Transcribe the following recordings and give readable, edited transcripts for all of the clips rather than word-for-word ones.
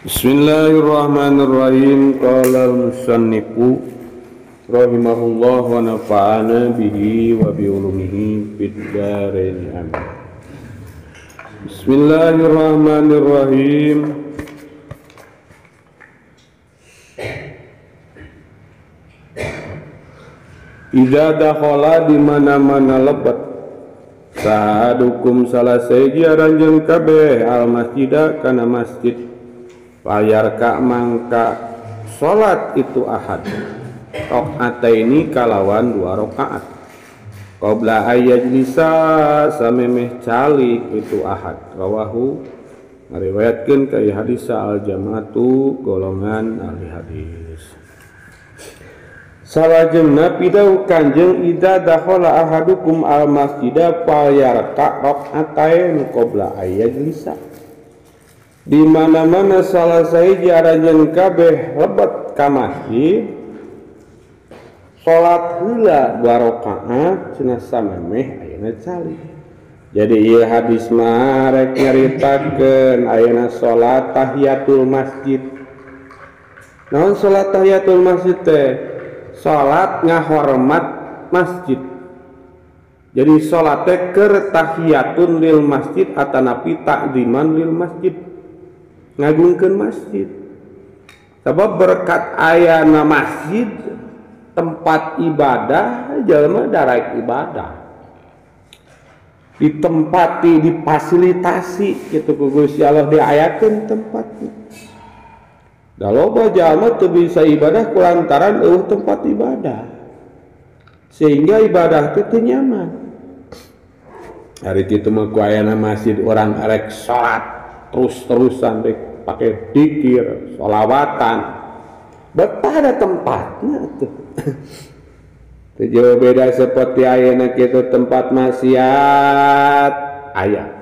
Bismillahirrahmanirrahim. Qala al-musannifu rahimahullah wa nafa'ana bihi wa bi ulumihi fid dharain. Amin. Bismillahirrahmanirrahim. Idza dakhala di mana-mana lebat sahadukum salah sahiji aranjeun kabeh al masjida kana masjid layar ka mangka salat itu ahad rakaataini kalawan dua rakaat qabla ayyajlisa samemeh calik itu ahad rawahu ngariwayatkeun ka hadis al jamaatu golongan ahli hadis. Salajengna pidau kanjeng idza dakhala ahadukum al masjida falyarka rakaatain qabla ayyajlisa. Di mana-mana salah sahiji aranjeun kabeh lebet ka masjid salat heula dua rakaat cenah samemeh ayeuna calik. Jadi ieu hadis mah rek nyaritakeun ayeuna salat tahiyatul masjid. Naon salat tahiyatul masjid teh? Salat ngahormat masjid. Jadi salat teh keur tahiyatun lil masjid atanapi takziman lil masjid. Ngagungkeun masjid. Sebab berkat ayana masjid tempat ibadah jelema daraek ibadah. Ditempati, difasilitasi kitu ku Gusti Allah diayakeun tempatna. Da loba jalma teu bisa ibadah kulantaran eueuh tempat ibadah. Sehingga ibadah teh teu nyaman. Hari kitu mah ku ayana masjid urang arek salat terus-terusan rek pakai dikir, sholawatan. Betah ada tempatnya tuh. Teu jauh beda seperti ayeuna kitu tempat maksiat aya.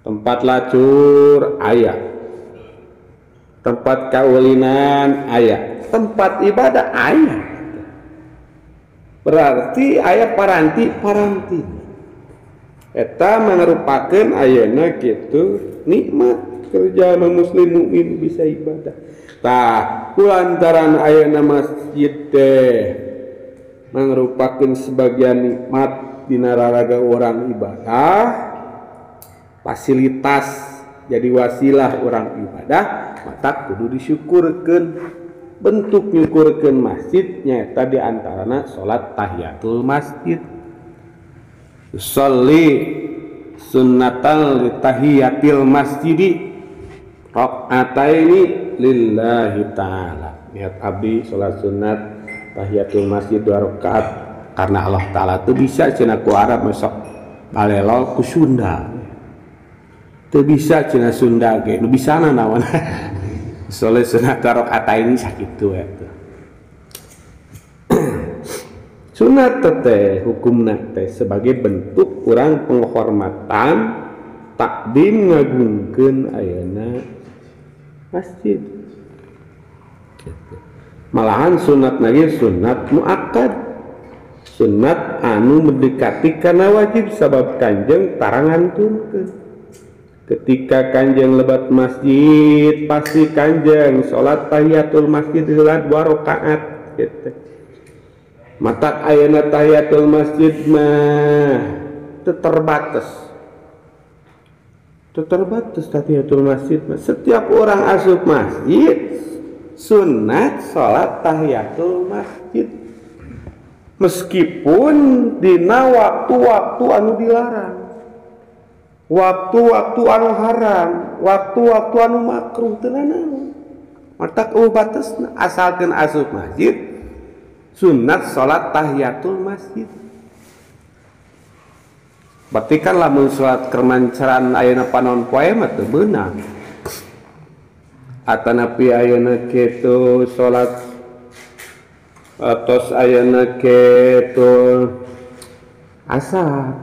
Tempat lacur aya. Tempat kaulinan aya, tempat ibadah aya. Berarti aya paranti-paranti. Eta merupakan ayeuna kitu nikmat kerja muslim mukmin bisa ibadah. Tah, kulantaran ayeuna masjid teh merupakan sebagian nikmat dina raraga orang ibadah, fasilitas jadi wasilah orang ibadah, maka kudu disyukurkeun. Bentuk nyukurkeun masjid nyaeta di antarana salat tahiyatul masjid. Sholli sunnatal tahiyatil masjidi rakaataini lillahi ta'ala. Niat abdi salat sunat tahiyatul masjid dua rakaat karena Allah Ta'ala teu bisa cenah ku Arab masuk balelo ku Sunda. Teu bisa cenah Sunda ge nu bisana naon. Sholli sunat rakaataini sakitu eta. Sunat teh hukumna teh sebagai bentuk urang penghormatan takdim ngagungkeun ayeuna masjid. Gitu. Malahan sunat lagi sunat muakkad. Sunat anu mendekati kana wajib sabab kanjeng tara ngantunkeun. Ketika kanjeng lebat masjid pasti kanjeng salat tahiyatul masjid heula dua rakaat gitu. Mata ayeuna tahiyatul masjid mah teu terbatas. Teu terbatas tahiyatul masjid mah. Setiap orang asup masjid sunat salat tahiyatul masjid. Meskipun dina waktu-waktu anu dilarang. Waktu-waktu anu haram, waktu-waktu anu makruh teu nanaon. Matak eueuh batesna asalkeun asup masjid sunat salat tahiyatul masjid. Berarti kan lamun salat kermancaran ayeuna panon poe mah teu beunang. Atanapi ayeuna kitu salat atos ayeuna kitu asar.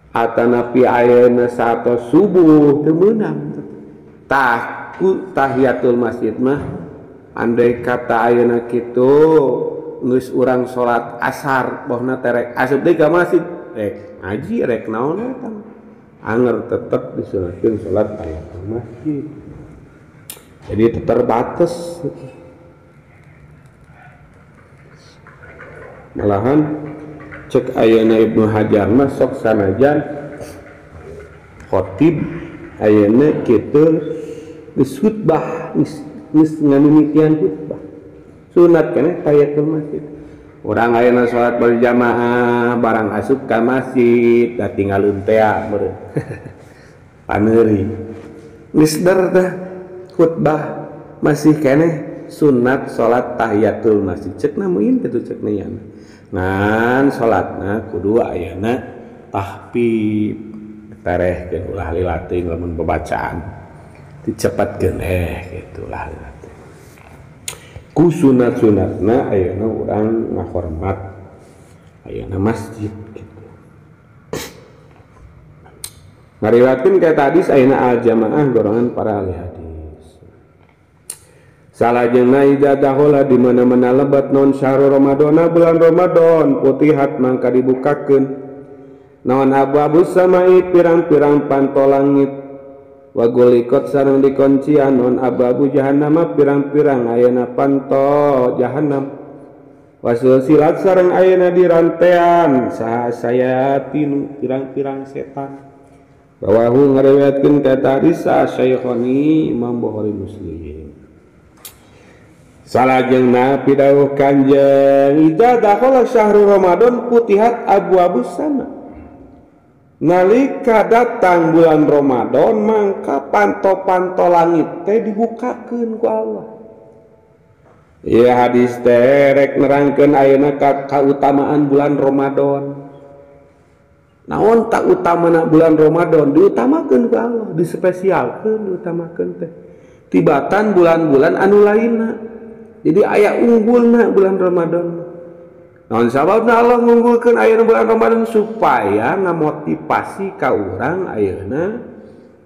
Atanapi ayeuna saatos subuh teu meunang. Tah ku tahiyatul masjid mah andai kata ayeuna kitu geus urang salat asar bohna teh rek asup deui ka masjid rek ngaji rek naon eta anger tetep disunatkeun salat tahiyatul masjid. Jadi terbatas. Malahan cek ayeuna Ibnu Hajar mah sok sanajan khotib ayeuna kitu geus khutbah geus ngamimitian khutbah. Sunat keneh tahiyatul masjid. Urang ayeuna salat berjamaah barang asup ka masjid da tinggal tea meureun. Paneuri. Geus der teh khutbah masih keneh sunat salat tahiyatul masjid. Cekna muin kitu cekna yana. Ngan salatna kudu ayeuna tahfif terehkeun ulah lila teuing lamun babacaan. Dicepatkeun kitu lah. Ku sunat-sunatna ayeuna urang ngahormat ayeuna masjid gitu. Ngariwatkeun ka hadis ayeuna al-jamaah golongan para ahli hadis. Salajengna idza dakhala di mana-mana lebat non syahrul Ramadana bulan Ramadan putihat mangka dibukakeun naon abu-abu samai pirang-pirang panto langit wagulikot sareng dikoncian non abu-abu jahannama pirang-pirang ayeuna panto jahannam wasulsilat sareng ayeuna dirantean saha sayatinu pirang-pirang setan. Rawahu ngariwayatkeun ka hadis Syekhoni Imam Bukhari Muslim. Salajengna pidawuh Kanjeng idza dakhala syahrul Ramadan putihat abu-abu sama. Nalika datang bulan Ramadan mangka panto-panto langit teh dibukakeun ku Allah. Ieu hadis teh rek nerangkeun ayeuna kautamaan bulan Ramadan. Naon kautamana bulan Ramadan diutamakeun ku Allah, dispesialkeun diutamakeun teh. Tibatan bulan-bulan anu lainna. Jadi aya unggulna bulan Ramadan. Naon sababna Allah ngunggulkeun ayeuna bulan Ramadan supaya ngamotivasi ka urang ayeuna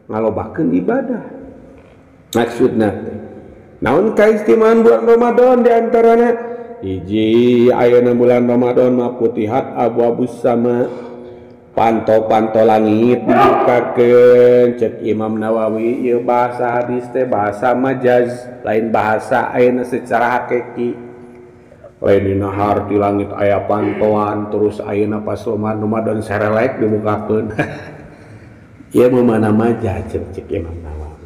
ngalobakeun ibadah. Maksudna teh naon kaistimewaan bulan Ramadan di antarana hiji ayeuna bulan Ramadan mah putihat abu-abu sama panto-panto langit dibukakeun. Cek Imam Nawawi ieu bahasa hadis teh bahasa majaz lain bahasa ayeuna secara hakiki. Lain dina harti langit aya pantoan terus ayeuna pas Ramadan serelek dibukakeun. Ieu mah mana majaz cek Imam Nawawi.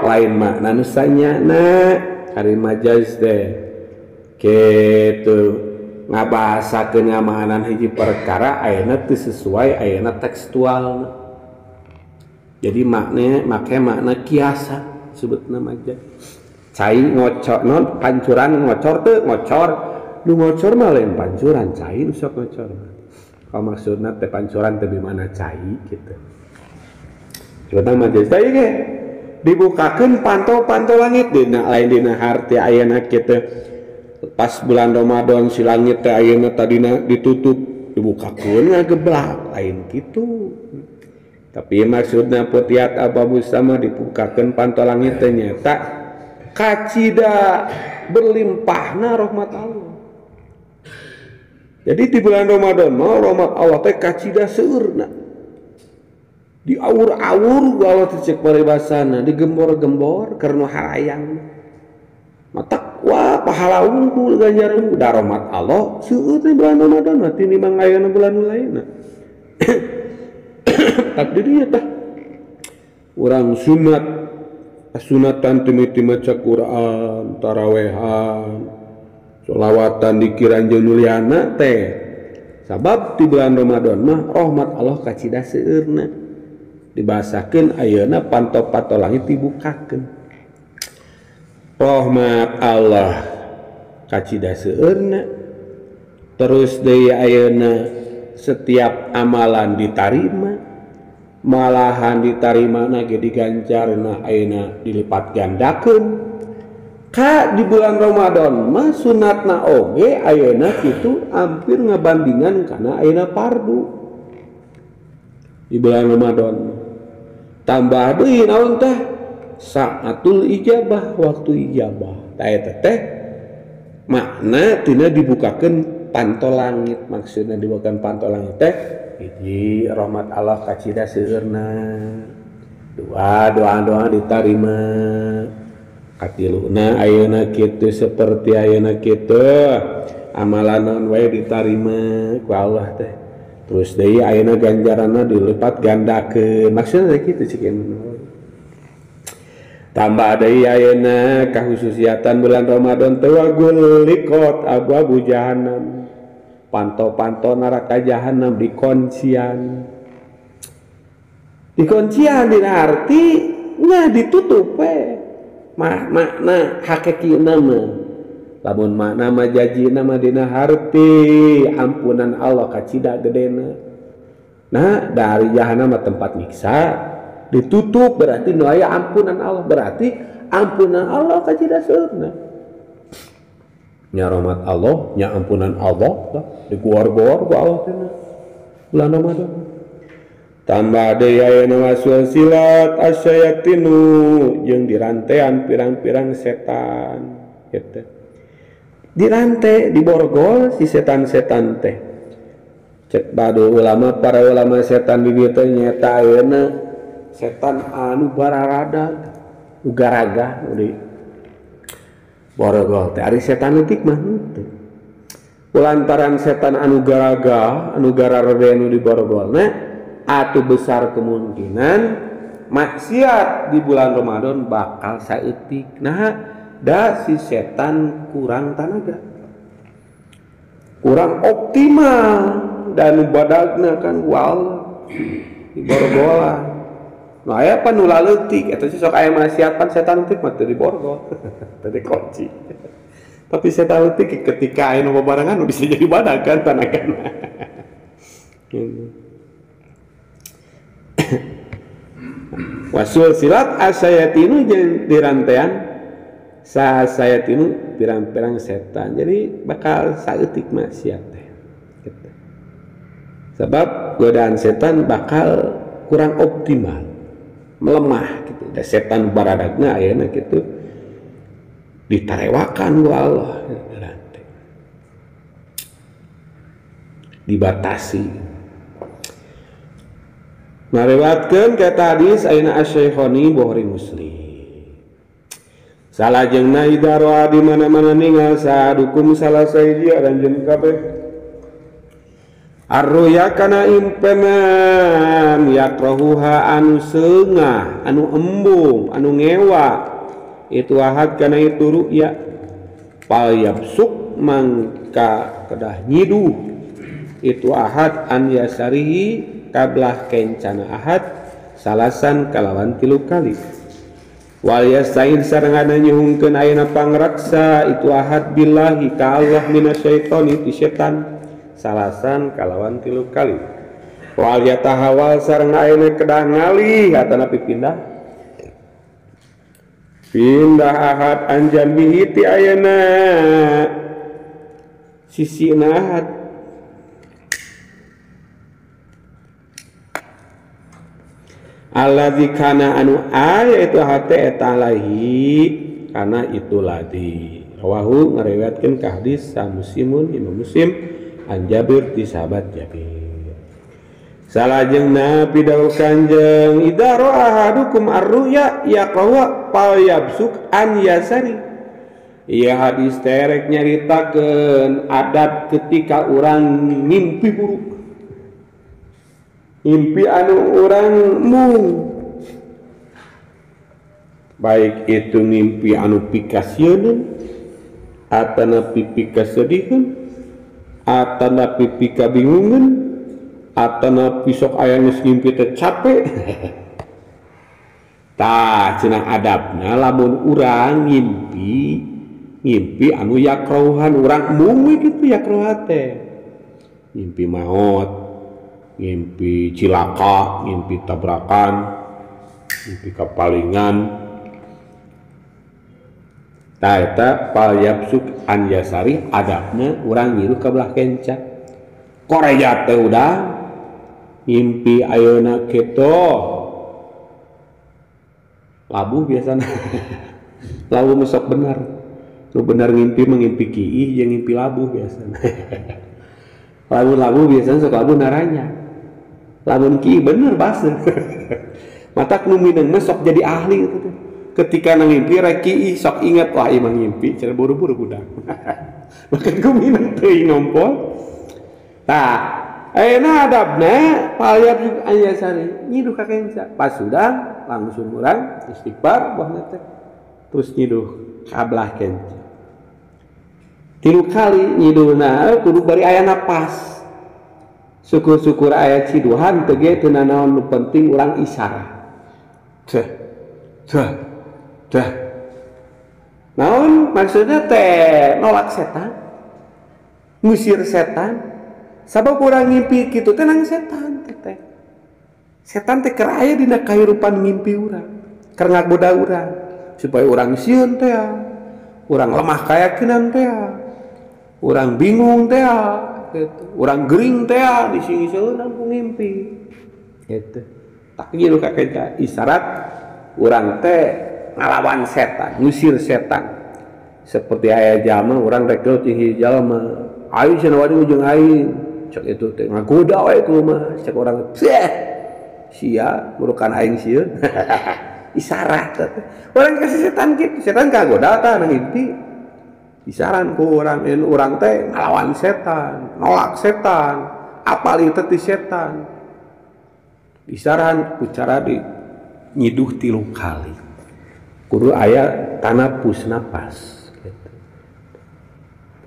Lain makna nu sanyana ari majaz teh kitu ngabahasakeun ngamahanan hiji perkara ayeuna teu sesuai ayeuna tekstualna. Jadi makna make makna kiasa sebutna majaz. Cai ngocor non pancuran ngocor teu ngocor nu ngocor mah lain pancuran cai nu sok ngocor. Kalau maksudna teh pancuran teh di mana cai gitu. Sebutna majaz teh ge dibukakeun panto-panto langit dina lain dina harti ayeuna kitu. Pas bulan Ramadan si langit teh ayeuna tadina ditutup dibukakeun ngageblak lain kitu. Tapi maksudna putiat abu sama dibukakeun panto langit teh nyata kacida berlimpahna rahmat Allah. Jadi di bulan Ramadan mah rahmat Allah teh kacida seueurna. Diawur-awur Allah teh cek paribasana, digembor-gembor karena harayang. Matak wah pahala unggul ganjaran da rahmat Allah seueur teh bulan Ramadan mah tinimbang ayeuna bulan lainna. Tak di dieu tah. Urang sunat sunatan timiti maca Quran, tarawehan, sholawatan dikiran jeung nuliana teh. Sabab di bulan Ramadan mah rahmat Allah kacida seueurna. Dibahasakeun ayeuna panto-panto langit dibukakeun. Rahmat Allah kacida seueurna. Terus deui ayeuna setiap amalan ditarima. Malahan ditarimana ge diganjarna ayeuna dilipat gandakeun. Ka di bulan Ramadan mah sunatna oge ayeuna kitu hampir ngabandingan kana ayeuna fardu. Di bulan Ramadan tambah deui naon teh saatul ijabah, waktu ijabah. Tah eta teh makna tina dibukakeun panto langit. Maksudna dibukakeun panto langit teh hiji rahmat Allah kacida seueurna, dua doa-doa ditarima, Katiluna ayeuna kitu seperti ayeuna kitu amalan naon wae ditarima ku Allah teh. Terus deui ayeuna ganjaranna dilipat gandakeun. Maksudna kitu cik. Tambah deui ayeuna kahususiatan bulan Ramadan teh wa gulikot abwabu jahannam. Panto-panto neraka jahanam dikuncian. Dikuncian dina arti nya ditutup we. Makna hakikina mah lamun makna majajina mah dina harti ampunan Allah kacida gedena. Nah dari jahanam tempat nyiksa ditutup berarti nu aya ampunan Allah, berarti ampunan Allah kacida seurna. Nya rahmat Allah, nya ampunan Allah diguar-guar ku Allah teh bulan Ramadan. Tambah deui ayeuna wasul silat asyayatinu jeung dirantean pirang-pirang setan gitu. Dirante diborgol si setan-setan teh. Cek badu ulama para ulama setan di dieu teh nyaeta ayeuna setan anu bararadag, nu garaga nu di borgol teh. Ari setan leutik mah henteu. Kulantaran setan anu garaga, anu gararede nu diborgolna atau besar kemungkinan maksiat di bulan Ramadan bakal saeutik. Nah, da si setan kurang tanaga, kurang optimal dan badagna kan wal di borgolan. Nah, aya pan nu laleutik eta sih sok aya maksiat pan setan leutik mah teu diborgol, teu dikunci. Tapi setan leutik ketika aya nu babarengan bisa jadi badag kan tanagana. Wasul silat asayatinu jeung dirantean sasayatinu pirang-pirang setan. Jadi bakal saeutik maksiat teh gitu. Sebab godaan setan bakal kurang optimal, melemah gitu. Da setan baradagna ayeuna kitu ditarewakan ku Allah dirante. Dibatasi. Ngariwatkeun ka hadis ayeuna Asy-Syaikhaini Bukhari Muslim. Salajengna idza ra'a di mana-mana ningal sadukum salah sahiji aranjeun kabeh. Arruya kana impenan yakrahuha anu seungah, anu embung, anu ngewa. Itu ahad kana itu ru'ya. Fal yabsuk mangka kedah nyiduh. Itu ahad an yasarihi kablah kencana ahad salasan kalawan tilu kali. Wal yasta'in sarengana nyuhunkeun ayeuna pangraksa itu ahad billahi ka Allah minasyaitoni ti setan salasan kalawan tilu kali. Wal yatahawal sareng ayeuna kedah ngalih atanapi pindah pindah ahad anjan bihi ti ayeuna sisina ahad. Alladzi kana anu aya itu hate eta alaihi kana itu ladi. Rawahu ngariwayatkeun ka hadis sa Muslimun Imam Muslim an Jabir ti sahabat Jabir. Salajengna pidawuh Kanjeng idza ra'a ahadukum ar-ru'ya yaqra fal yabsuk an yasari. Ieu hadis terek nyaritakeun adab ketika urang mimpi buruk. Mimpi anu urang mung, baik itu mimpi anu pikasieun atanapi pikasediheun atanapi pikabingungeun atanapi sok aya geus ngimpi teh capek. Tah cenah adabna lamun urang ngimpi ngimpi anu yakrohan urang mung we kitu yakroha teh ngimpi maot, ngimpi cilaka, ngimpi tabrakan, ngimpi kapalingan. Tah eta fal yabsuk an yasari adabna urang ngiruh ka belah kenca. Koreja teh udah ngimpi ayeuna kitu labuh biasana. Labuh mesok bener. Nu bener ngimpi mengimpi kiih jeung ngimpi labuh biasana. Labuh-labuh biasana sok labuh naranya. Lamun ki bener baseuh. Matak nu mineng mah sok jadi ahli gitu teh. Ketika nang ngimpi rek sok inget wah imah ngimpi cenah buru-buru budak. Bahkan ku minang teuing ngompol. Tah, ayeuna adabna paliat aya sare nyiduh ka kenca. Pas sudah langsung urang istighfar buahna teh. Terus nyiduh ka belah kenca. 3 kali nyiduhna kudu bari aya napas. Syukur-syukur aya ciduhan teu ge teu nanaon nu penting urang isarah. Teh. Teh. Teh. Naon maksudnya teh nolak setan. Ngusir setan. Sabab urang ngimpi kitu teh nang setan teh. Setan teh keur aya dina kahirupan ngimpi urang. Keur ngagoda urang supaya urang sieun teh. Urang lemah kayakinan teh. Urang bingung teh gitu. Urang gering teh dising-singeunan ku ngimpi. Gitu. Tak ngilu ka kenca isyarat urang teh ngalawan setan, ngusir setan. Seperti aya jalma urang rek gelut jeung hiji jalma. Aing cenah wani ujung aing. Cek itu teh ngagoda we kumaha cek urang. Sia burukan aing sieun. Isyarat teh. Urang kasih setan kitu, setan kagoda tah nang ngimpi. Isaran ku urang, urang teh ngalawan setan, nolak setan, apal ieu teh ti setan. Isaran ku cara di nyiduh 3 kali. Kudu aya tanapus napas gitu.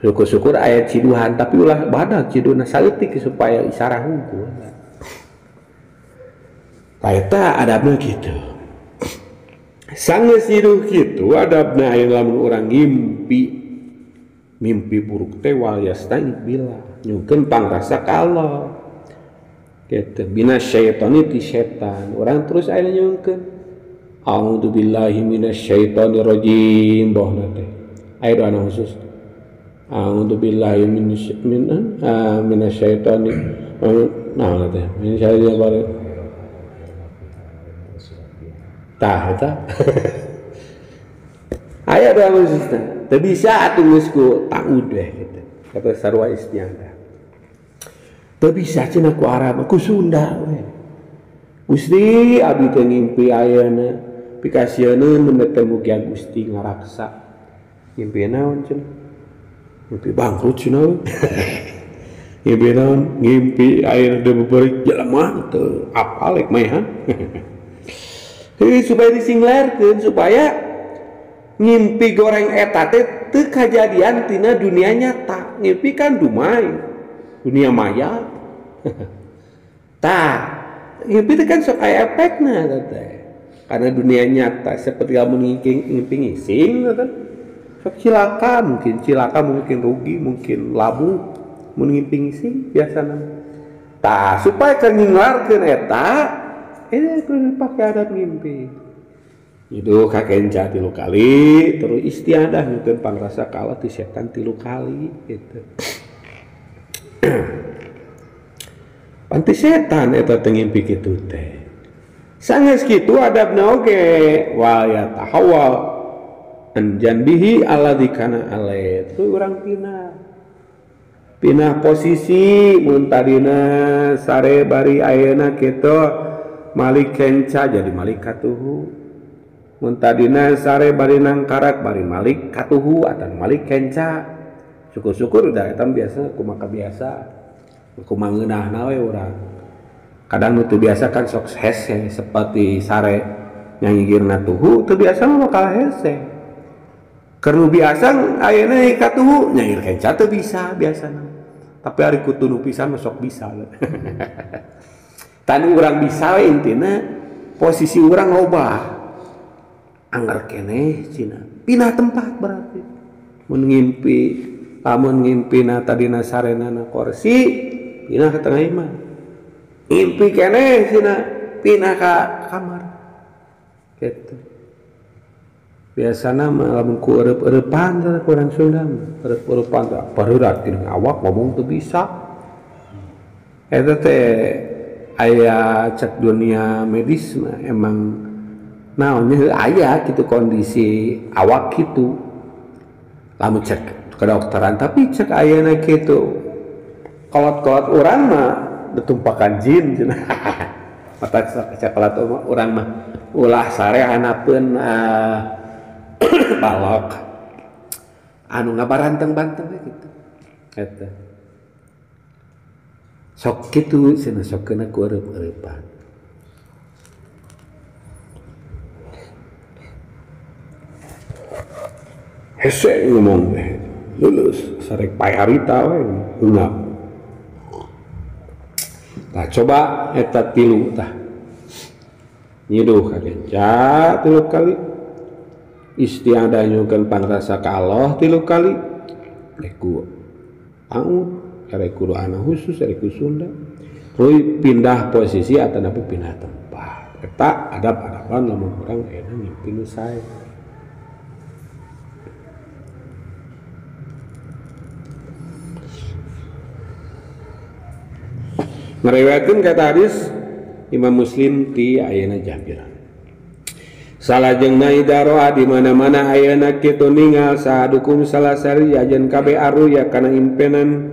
Syukur-syukur aya ciduhan tapi ulah badag ciduhna saeutik supaya isarah hungkul. Tah eta adabna kitu. Sanggeus nyiduh kitu adabna aya lamun urang ngimpi mimpi buruk teh wal yasta'id billah nyungkeun pangrasa ka Allah kitu minasyaitoni ti setan urang terus aya nyungkeun a'udzubillahi minasyaitonir rajim bohna teh aya doa khusus a'udzubillahi minasyaitoni naon teh min syaitonir rajim tah eta aya doa khusus teh teu bisa atuh geus ku ta'ud we kitu kata sarua istiadah teu bisa cenah ku Arab ku Sunda we Gusti abdi teh ngimpi ayeuna pikasieun mun teh mugi Gusti ngaraksa ngimpi naon cenah ngimpi bangkrut cenah ngimpi naon ngimpi ayeuna teh beureut jelema teu apal rek maehan heuh supaya disinglerkeun supaya ngimpi goreng eta teh teu kajadian tina dunia nyata. Ngimpi kan dumai, dunia maya. Tah, ngimpi teh kan sok aya efekna teh. Karena dunia nyata seperti lamun ngimpi ngising teh. Sok cilaka mungkin rugi, mungkin labu mun ngimpi ngising biasana. Tah, supaya keur nyinglarkeun eta, ini kudu dipake adab ngimpi. Itu kakenca 3 kali terus istiadah nyungkeun pangrasa ka Allah ti setan 3 kali gitu. Panti setan eta teh ngimpi kitu teh. Sanggeus kitu adabna oge wal yatahawwal an janbihi alladzi kana alaih. Terus urang pindah. Pindah posisi mun tadina sare bari ayeuna kitu malik kenca jadi malik katuhu. Mun tadina sare bari nangkarak bari malik katuhu atau malik kenca. Syukur-syukur udah eta biasa kumaha biasa. Kumaha ngeunahna we urang. Kadang nu teu biasa kan sok hese seperti sare nyangigirna tuhu teu biasa mah bakal hese. Keur nu biasa ayeuna katuhu nyangir kenca teu bisa biasana. Tapi ari kutu nu pisan mah sok bisa. Tanu urang bisa we intina posisi urang loba. Angger keneh cina pindah tempat berarti mun ngimpi lamun ngimpina tadina sarena na kursi pindah ke tengah imah ngimpi keneh cina pindah ka kamar gitu. Biasana mah lamun ku eureub-eurepan teh ku urang Sunda mah eureub-eurepan teh bareurat geuning awak ngomong teu bisa eta teh aya cek dunia medis mah emang naonnya aya gitu kondisi awak gitu lamun cek kedokteran tapi cek ayeuna kitu kolot-kolot urang mah ditumpakan jin cenah. Mata cek kolot urang mah Ulah sare hanapeun balok anu ngabaranteng-banteng we kitu. Eta. Sok kitu cenah sok keuna ku eureub-eureupan. Hese ngomong teh lulus sarek pae harita we eungap. Tah coba eta tilu tah. Nyiduh ka kenca 3 kali. Istiadah nyukeun pangrasa ka Allah 3 kali. Rek ku paut, rek ku doana khusus, rek ku Sunda. Terus pindah posisi atanapi pindah tempat. Eta adab-adaban lamun urang ayeuna ngimpi nu sae. Ngeriwayatkeun kata hadis Imam Muslim ti ayeuna Jabir. Salajengna idza di mana-mana ayeuna kitu ningal sahadukum salah sari ajen kabeh arruya kana impenan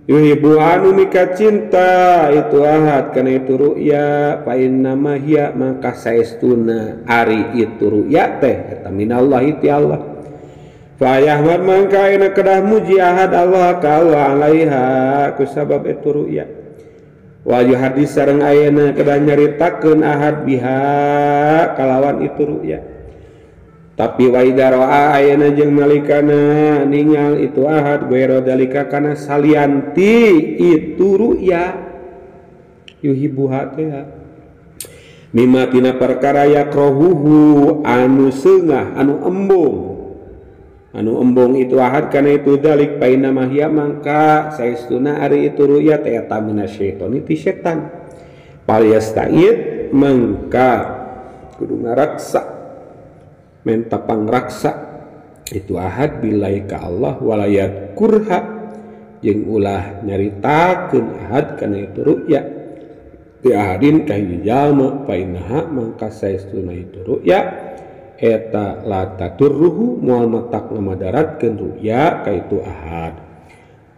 yuhibbu anu mika cinta itu ahad kana itu ru'ya fa inna ma hiya maka saestuna ari itu ru'ya teh eta minallahi ti Allah. Fa yahmad mangka ayeuna kedah muji ahad Allah ka Allah alaiha kusabab itu ru'ya. Wahyu hadis sareng ayeuna kedah nyaritakeun ahad biha kalawan itu ru'ya. Tapi wa idza ra'a ayeuna jeung nalikana ningal itu ahad ghairu dalika kana salianti itu ru'ya yuhibbuha teh mimma tina perkara yakrohuhu anu seungah anu embung. Anu embung itu ahad kana itu dalik paina mahya mangka saestuna ari itu ru'ya teh eta minasyaitoni ti setan. Palyasta'id mangka kudu ngaraksa menta pangraksa itu ahad billahi ka Allah walayat kurha jeung ulah nyaritakeun ahad kana itu ru'ya ti ahadin ka hiji jalma painaha mangka saestuna itu ru'ya eta la taturruhu moal matak ngamadaratkeun ru'ya ka itu ahad.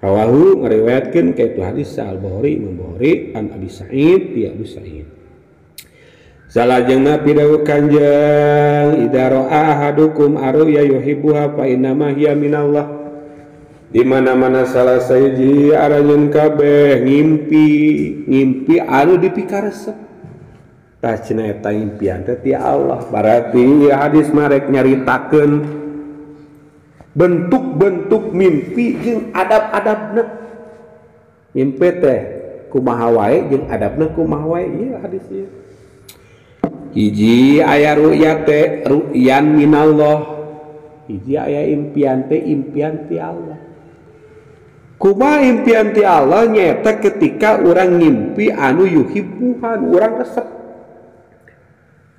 Rawahu ngariwayatkeun ka itu hadis Al-Bukhari Imam Bukhari an Abi Sa'id ti Abu Sa'id. Salajengna pidawuh Kanjeng idza ra'a ahadukum arruya yuhibbuha fa innama hiya minallah. Di mana-mana salah sahiji aranjeun kabeh ngimpi, ngimpi anu dipikaresep. Tah cenah eta impian teh ti Allah. Berarti hadis marek nyaritakeun bentuk-bentuk mimpi jeung adab-adabna. Mimpi teh kumaha wae jeung adabna kumaha wae ieu hadis ieu. Hiji aya ru'ya teh ru'yan minallah. Hiji aya impian teh impian ti Allah. Kumaha impian ti Allah nyaeta ketika urang ngimpi anu yuhibbuhan, urang resep.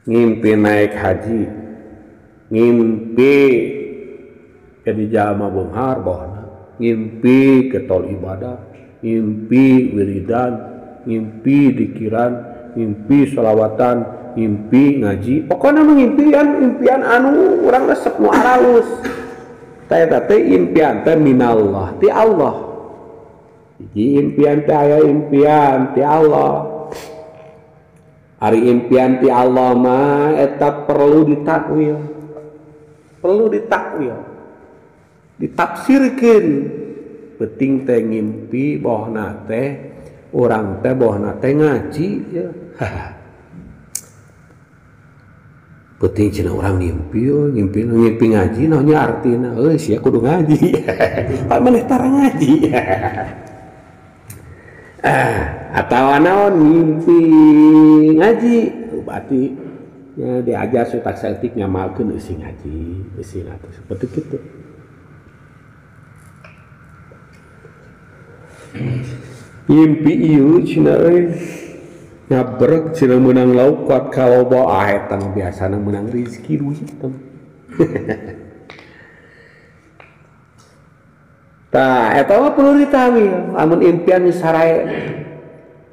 Ngimpi naik haji, ngimpi jadi jalma beunghar bohna, ngimpi ketol ibadah, ngimpi wiridan, ngimpi dikiran, ngimpi sholawatan, ngimpi ngaji. Pokoknya mengimpian impian anu urang resep nu aralus. Tah eta teh impian teh minallah ti Allah. Hiji impian teh aya impian ti Allah. Ari impian ti Allah mah eta perlu ditakwil. Perlu ditakwil. Ditafsirkeun. Penting teh ngimpi bohna teh urang teh bohna teh ngaji ya. Penting cenah urang ngimpi ngimpi ngimpi ngaji naonnya artina euy sia kudu ngaji. Pak maneh tara ngaji. Atawa naon ngimpi ngaji berarti ya, diajar sutak saeutik ngamalkeun eusi ngaji eusi atuh seperti kitu. Ngimpi ieu cenah euy ngabrek cenah meunang lauk kuat kaloba ah eta mah biasana meunang rezeki duit teh. Tah eta mah perlu ditawil lamun impian sarae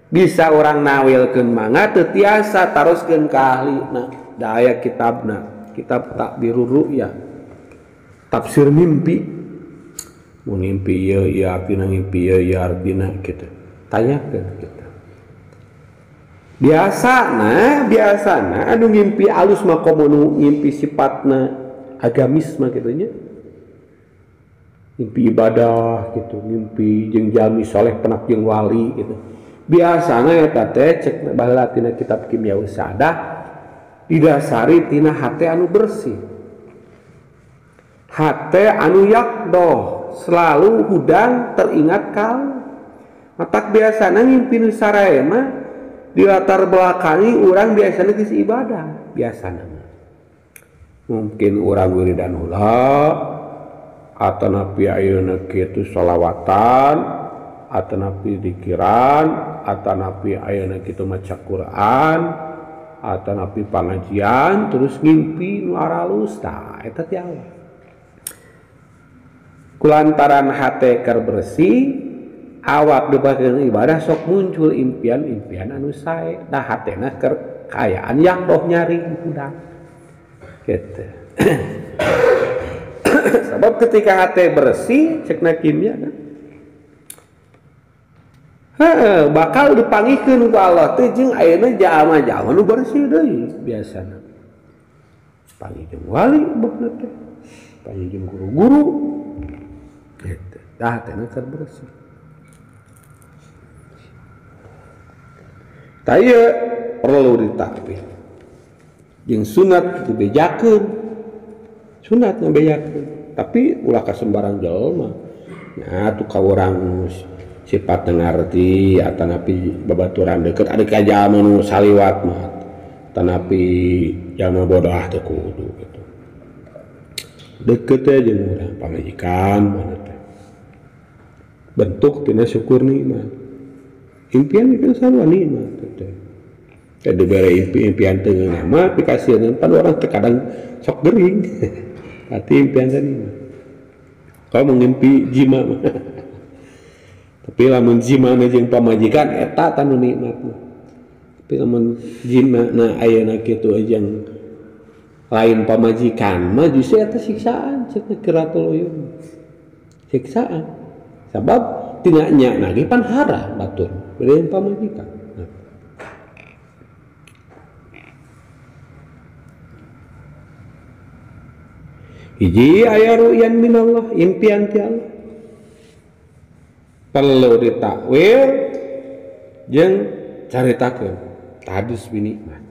bisa orang nawilkeun mangga teu tiasa taroskeun ka ahlina da aya kitabna kitab Takbirur Ru'ya tafsir mimpi mun ngimpi ieu ieu artina ngimpi ieu ieu artina kitu tanyakeun kitu. Biasana anu ngimpi alus mah komo nu ngimpi sifatna agamis mah kitu nya. Ngimpi ibadah gitu, ngimpi jeung jalmi soleh penak jeung wali gitu. Biasana eta teh cek baheula tina kitab Kimia Usadah didasari tina hate anu bersih. Hate anu yakdoh, selalu hudang teringat kal. Matak biasana ngimpi nu sarae mah di latar belakangi urang biasana geus ibadah, biasana mah. Mungkin urang wiridan heula atanapi ayeuna kitu sholawatan, atanapi dikiran, atanapi ayeuna kitu maca Quran, atanapi pangajian terus ngimpi nu aralus tah eta ti Allah. Kulantaran hate keur bersih, awak dipakeun ibadah sok muncul impian-impian anu sae, dah hatena keur kaayaan yakdoh nyari hudang. Gitu. Sebab ketika hati bersih, cekna kimia kan, bakal dipanggihkeun ku Allah teh jeung ayeuna jalma-jalma nu bersih deui biasana. Panggih jeung wali beukna teh, panggih jeung guru-guru. Gitu. Dah hatena keur bersih. Tah ieu perlu ditakwil. Jeung sunat dibejakeun. Sunat ngabejakeun, tapi ulah ka sembarang jelema. Nah, tuh ka urang sifat ngarti atanapi babaturan deukeut ari ka jalma nu saliwat mah tanapi jalma bodoh teu kudu gitu. Deukeut teh jeung urang pamajikan mana teh. Bentuk tina syukur nikmat. Impian itu sarua nikmat teh. Teh dibere impian teu ngeunah mah pikasieun pan urang teh kadang sok gering. Berarti impian tadi mah. Kau mengimpi jima mah. Tapi lamun jima na jeung pamajikan eta tanu nikmat mah. Tapi lamun jima na ayeuna kitu jeung lain pamajikan mah justru eta siksaan cek kiratul uyun. Siksaan. Sabab tina nya nage pan haram batur beureun pamajikan. Hiji aya ru'yan minallah, impian ti Allah. Perlu ditakwil jeung caritakeun tadus binikmat.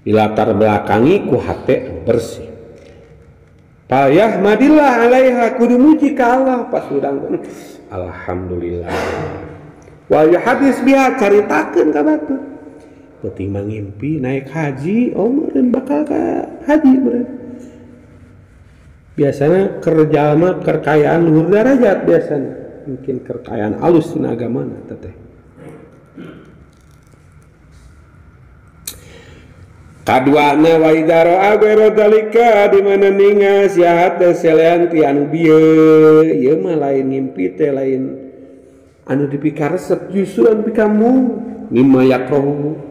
Dilatar belakangi ku hate bersih. Payah madillah alaiha kudu muji ka Allah pas hudang. Alhamdulillah. Wa hadis biha caritakeun ka batur. Penting mah ngimpi naik haji, oh meureun bakal ka haji meureun. Biasanya kerja mah kekayaan luhur derajat biasanya mungkin kekayaan alus dina agamana teteh. Kaduana wa idza ra'a ghairu dzalika di mana ningas ya hate selean ti anu bieu ieu mah lain ngimpi teh lain anu dipikaresep justru anu pikamu mimma yakrahu.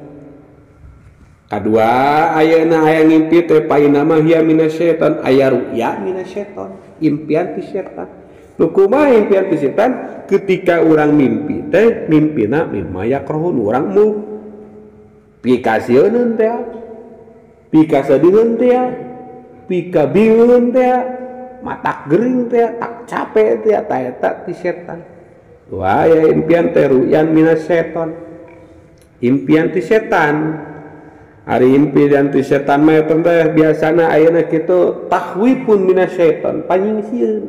Kadua ayeuna aya ngimpi teh paina mah hiya minasyaiton aya ru'ya minasyaiton impian ti setan. Nu kumaha impian ti setan ketika urang mimpi teh mimpina mimma yakrahun urang mu pikasieun teh pikasadiheun teh pikabingeun teh matak gering teh tak capek teh ta eta ti setan. Wah aya impian teh ru'yan minasyaiton impian ti setan. Ari impian ti setan mah eta teh biasana ayeuna kitu tahwifun minasyaiton panyingsieuh.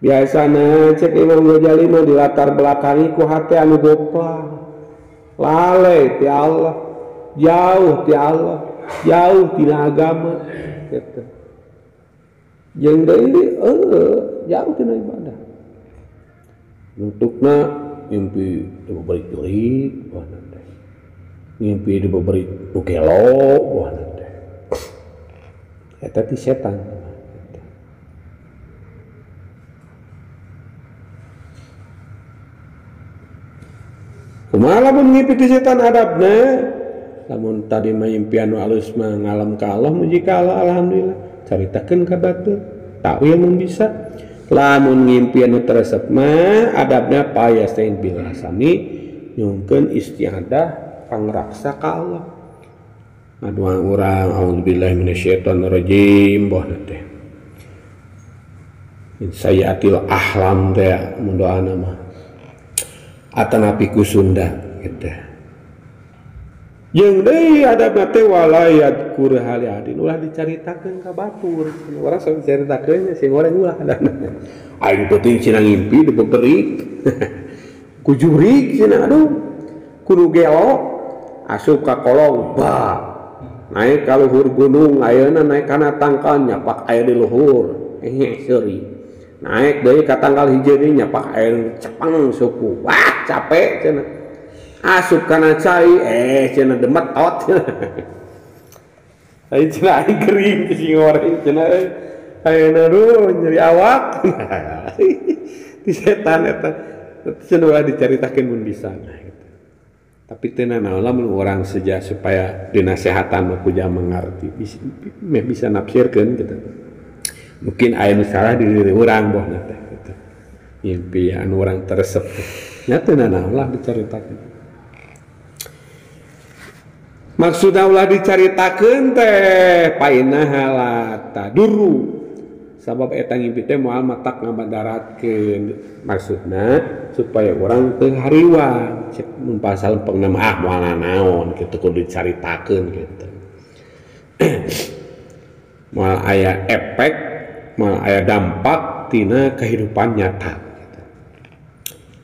Biasana cek Imam Ghazali mah dilatar belakangi ku hate anu goplah. Lalai ti Allah, jauh ti Allah, jauh tina agama gitu. Jeung deui jauh tina ibadah. Bentukna mimpi diberi jurik wah teh. Mimpi diberi gelo wah teh. Eta ti setan. Kumaha lamun ngimpi ti setan adabna? Lamun tadi mah impian nu alus mah ngalam ka Allah muji ka Allah alhamdulillah. Caritakeun ka batur, takwil mun bisa. Lamun ngimpi anu teresep mah adabna payastain bil hasani nyungkeun istiadah pangraksa ka Allah. Ngadoa urang auzubillahi minasyaitonirrajim bohna teh. Min sayyatil ahlam teh mun doana mah. Atanapi ku Sunda gitu. Jeung deui adabna teh walayat kur hali adin ulah dicaritakeun ka batur. Urang sok dicaritakeun nya sing goreng ulah adana. Aing penting cenah ngimpi dibeberik. Ku jurig cenah aduh. Kudu gelo asup ka kolong ba. Naik ka luhur gunung ayeuna naik kana tangkal nyapak aya di luhur. Seuri. Naik deui ka tangkal hiji deui nyapak aya cepeng suku. Wah, capek cenah. Asup kana cai cenah demetot. Aing cenah aing kering sing goreng cenah ayeuna aduh nyeri awak. Di setan eta cenah ulah dicaritakeun mun bisa gitu. Tapi teu nanaon lamun urang seja supaya dinasehatan mah ku jama ngarti bisa nafsirkeun gitu. Mungkin aya nu salah di diri urang bohna teh gitu. Mimpi anu urang teresep nya teu nanaon lah dicaritakeun. Maksudna ulah dicaritakeun teh paina halata duru sabab eta ngimpi teh moal matak ngabadaratkeun. Maksudna supaya urang teu hariwang cek mun pasal lempengna mah ah moal nanaon kitu kudu dicaritakeun gitu. Moal aya efek, moal aya dampak tina kehidupan nyata gitu.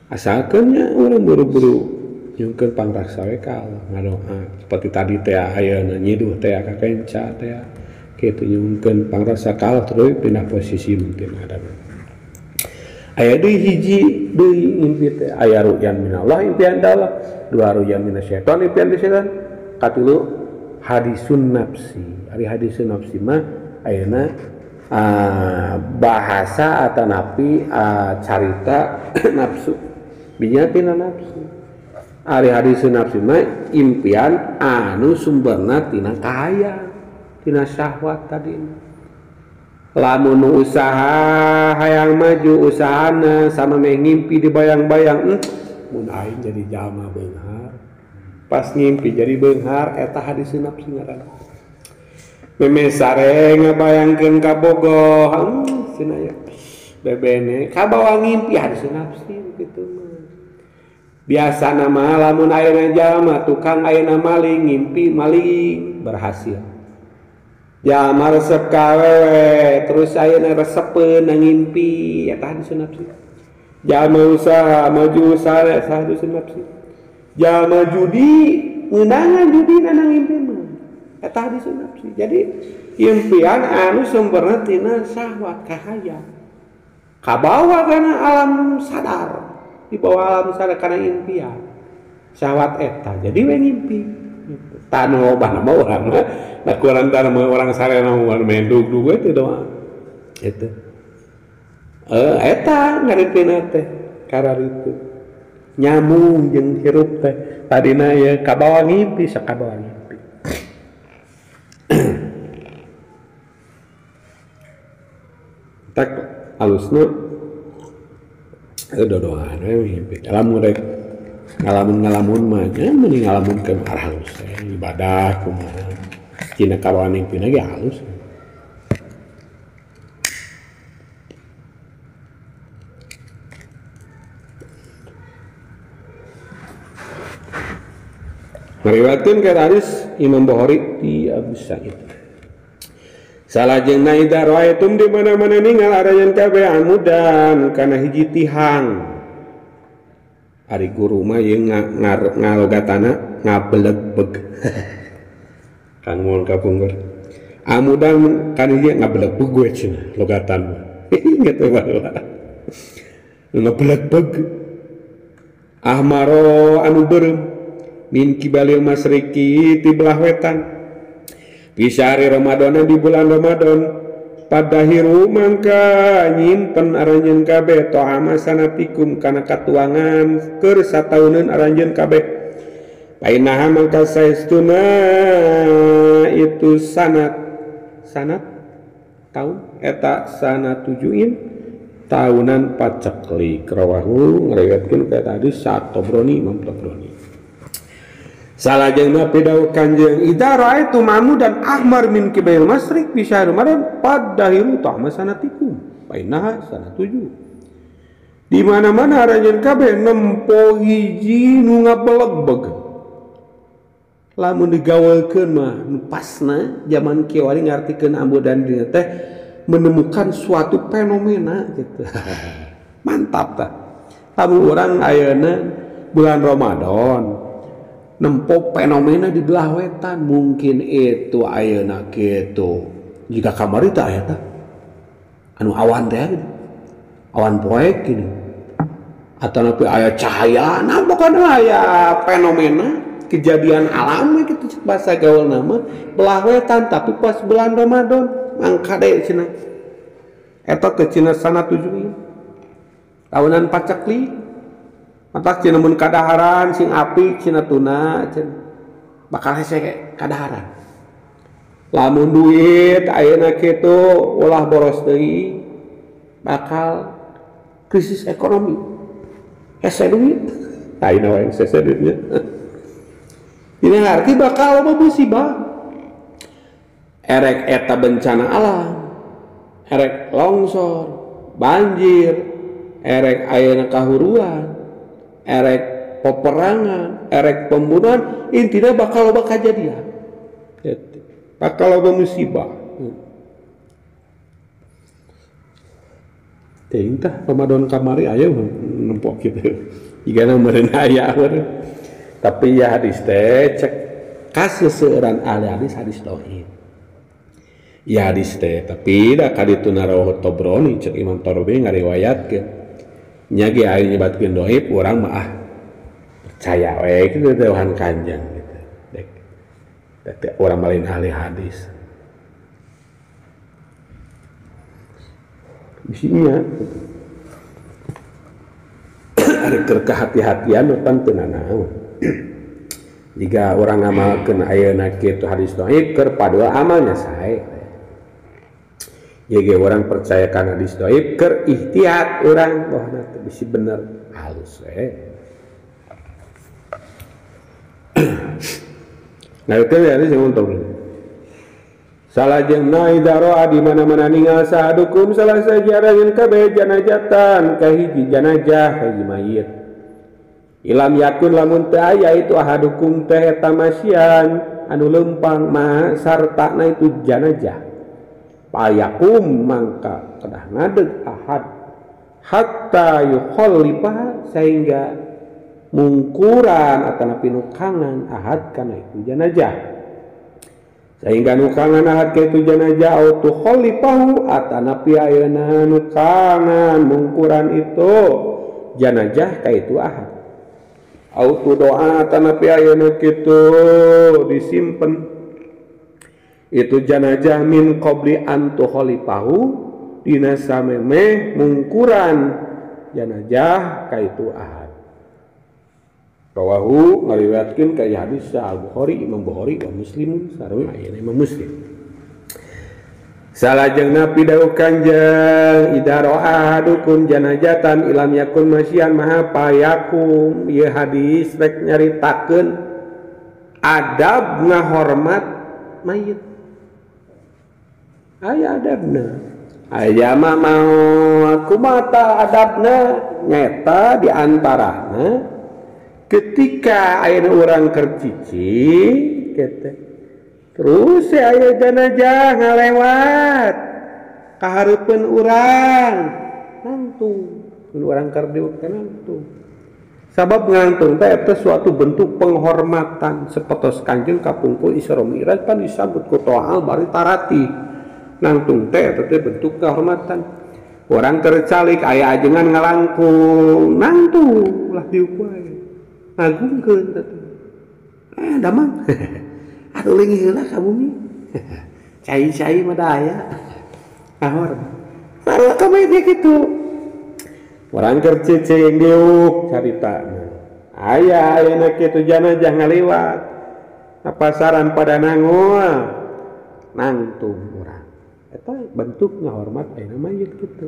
Asalkeun nya urang buru-buru nyungkeun pangraksa we ka Allah ngadoa seperti tadi teh ayeuna nyiduh teh ka kenca teh kitu nyungkeun pangraksa ka Allah terus pindah posisi mungkin ada aya deui hiji deui mimpi teh aya ru'yan minallah impian Allah, dua ru'yan minasyaiton impian di setan, katilu hadisun nafsi. Ari hadisun nafsi mah ayeuna bahasa atanapi carita nafsu binyatina nafsu. Ari hadis nafsu mah impian anu sumberna tina kahayang, tina syahwat tadi. Lamun usaha hayang maju usahana sama meh ngimpi dibayang-bayang, mun aing jadi jalma beunghar. Pas ngimpi jadi beunghar eta hadis nafsu ngaranna. Memeh sare ngabayangkeun ka bogoh, cenah ya. Bebene kabawa ngimpi hadis nafsu kitu mah. Biasa nama lamun ayeuna jalma tukang ayeuna maling ngimpi maling berhasil. Jalma resep ka awewe terus ayeuna resepeun ngimpi eta hadis nafsu. Jalma usaha maju usaha eta hadis nafsu. Jalma judi ngeunangan judina ngimpi mah eta hadis nafsu. Jadi impian anu sumberna tina syahwat kahayang. Kabawa kana alam sadar. Di bawah alam sadar karena impian syahwat eta jadi we ngimpi gitu. Tah nu loba mah urang mah da kurang mah urang sarena mah main dug-dug we teh doa gitu. Eta ngarepina teh kararitu nyambung jeung hirup teh tadina ye kabawa ngimpi sakabawa ngimpi. Tak alusna dodoan we ngimpi. Lamun rek ngalamun-ngalamun mah nya mending ngalamunkeun arah halus ibadah kumaha. Cina kawan ngimpi ge halus. Ngariwayatkeun ka hadis Imam Bukhari di Abu Sa'id. Salajengna idza raaitum di mana-mana ningal arayan kabeh amudan kana hiji tihang. Ari guru mah ieu ngalogatana ngabelegbeg. Kang mun kapungkur. Amudan kana hiji ngabelegbeg we cenah logatan mah. Gitu baheula. Ngabelegbeg. Ahmaro anu beureum min kibalil masriki ti belah wetan. Di Ramadan di bulan Ramadan padahiru mangka nyimpen aranjeun kabeh to'ama sanatikum kana katuangan keur satauneun aranjeun kabeh painaha mangka saestuna itu sanat sanat taun eta sanat tujuin Tahunan paceklik rawahu ngariwayatkeun ka hadis Tabrani Imam Tabrani. Salajengna pidawuh Kanjeng idza ra'aitum amudan ahmar min kibail masyriq bi syahr Ramadan fadahiru ta'ma sanatikum fa innaha sanatuju. Di mana-mana aranjeun kabeh nempo hiji nu ngabelegbeg. Lamun digawekeun mah nu pasna zaman kiwari ngartikeun ambudan dina teh menemukan suatu fenomena gitu. Mantap tah. Lamun urang ayeuna bulan Ramadan nempo fenomena di belah wetan mungkin itu ayeuna kitu. Jika kamari teh aya tah anu awan teh gitu. Awan poek gini. Atau nepi aya cahaya, nah pokona aya fenomena kejadian alam gitu bahasa gaul nama belah wetan tapi pas bulan Ramadan mangkade cenah eta teh cenah sana tujuh tahunan pacekli matak cenah mun kadaharan sing apik cenah tuna cenah bakal hese kadaharan lamun duit ayeuna kitu ulah boros deui bakal krisis ekonomi hese duit ayeuna wae hese duitnya. Ini arti bakal loba musibah. Erek eta bencana alam, erek longsor, banjir, erek ayeuna kahuruan, erek peperangan, erek pembunuhan, intinya bakal loba kajadian. Bakal loba musibah. Teuing tah Ramadan kamari aya nempok kitu. Jigana meureun aya meureun. Tapi ya hadis teh cek kaseseueuran ahli hadis hadis dhaif. Ya hadis teh tapi da kadituna rawahu Tabrani cek Imam Tabrani ngariwayatkeun. Nya ge aya nyebatkeun dhaif urang mah ah percaya we kitu dawuhan Kanjeng gitu. Dek. Teh urang lain ahli hadis. Bisinya ari keur kehati-hatian pan teu nanaon. Jika orang ngamalkeun ayeuna kitu hadis dhaif keur padua amalnya sae. Ye orang percayakan hadis dhaif keur ihtiyat urang bahwa teu bisi bener halus we. Nah itu ya hadis yang untung. Salajengna idza ra'a di mana-mana ningal sahadukum salah sajarahun kabeh janajatan ka hiji janajah hiji mayit. Ilam yakun lamun teu aya itu ahadukum teh eta masyan anu lempang ma sartana itu janajah. Payakum mangka kedah ngadeg ahad hatta yukhallifa sehingga mungkuran atanapi nukangan ahad kana itu janajah. Sehingga nukangan ahad ka itu janajah au tukhallifahu atanapi ayeuna nukangan mungkuran itu janajah ka itu ahad. Autu doa tanapi ayeuna kitu disimpen itu janajah min qabli an tukhalifahu dina samemeh mungkuran janajah ka itu ahad. Rawahu ngariwayatkeun ka hadis Al Bukhari Imam Bukhari wa Muslim sareng ayeuna Imam Muslim. Salajengna pidawuh Kanjeng idza ra'a ahadukum janajatan ilam yakun masyan maha payakum. Ieu hadis rek nyaritakeun adab ngahormat mayit. Aya adabna. Aya mah mau kumaha adabna nyata di antarana ketika ayeuna urang keur cicing kitu. Terus aya janajah ngalewat kahareupeun urang nangtung mun urang keur diuk teh nangtung. Sabab ngangtung teh eta suatu bentuk penghormatan sepetos Kanjeng kapungkur Isra Mi'raj pan disambut ku toal bari tarati. Nangtung teh eta teh bentuk kehormatan. Urang keur calik aya ajengan ngalangkung nangtung ulah diuk wae. Ngagungkeun teh. Damang. Aduh leungih heula ka bumi. Cai-cai mah da aya. Ahor. Sarua ka mah kitu. Urang keur cicing diuk caritana. Aya ayeuna kitu janajah ngaliwat. Na pasaran pada nangul. Nangtung urang. Eta bentuk ngahormat ayeuna mayit kitu.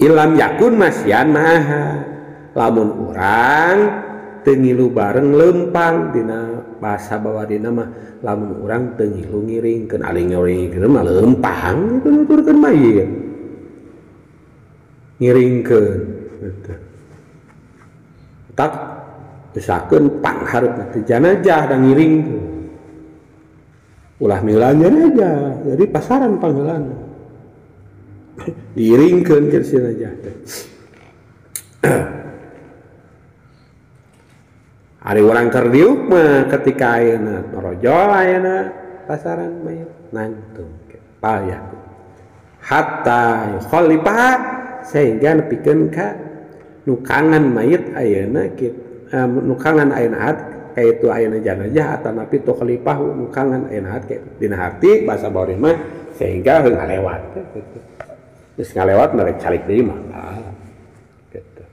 Ilam yakun masyan maha lamun urang teu ngilu bareng lempang dina bahasa bawadina mah lamun urang teu ngilu ngiringkeun ari ngiringkeun mah lempang itu nuturkeun mayit ngiringkeun gitu. Tak usahakeun pangharepna teh janajah da ngiringkeun ulah milan janajah jadi pasaran pangheulana diiringkeun ke jenazah teh. Ari urang keur diuk mah ketika ayeuna norojol ayeuna pasaran mayit nangtung payah hatta yukhallifa sehingga nepikeun ka nukangan mayit ayeuna nukangan ayeuna hat kaitu ayeuna janazah atanapi tukhalifahu nukangan ayeuna hat dina harti bahasa bawah mah sehingga heuh ngalewat gitu. Geus ngalewat merek calik deui mah gitu.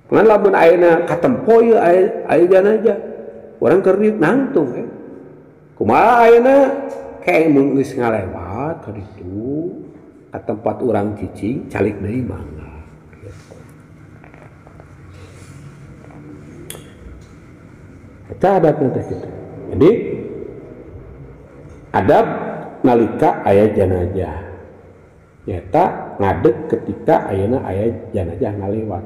Ngan lamun ayeuna katempo ieu aya janazah urang keur nangtung kumaha ayeuna kae mun geus ngalewat ka ditu ka tempat urang cicing calik deui mangga gitu. Eta adatna teh kitu. Jadi adab nalika aya janazah nyata ngadeg ketika ayeuna aya janazah ngalewat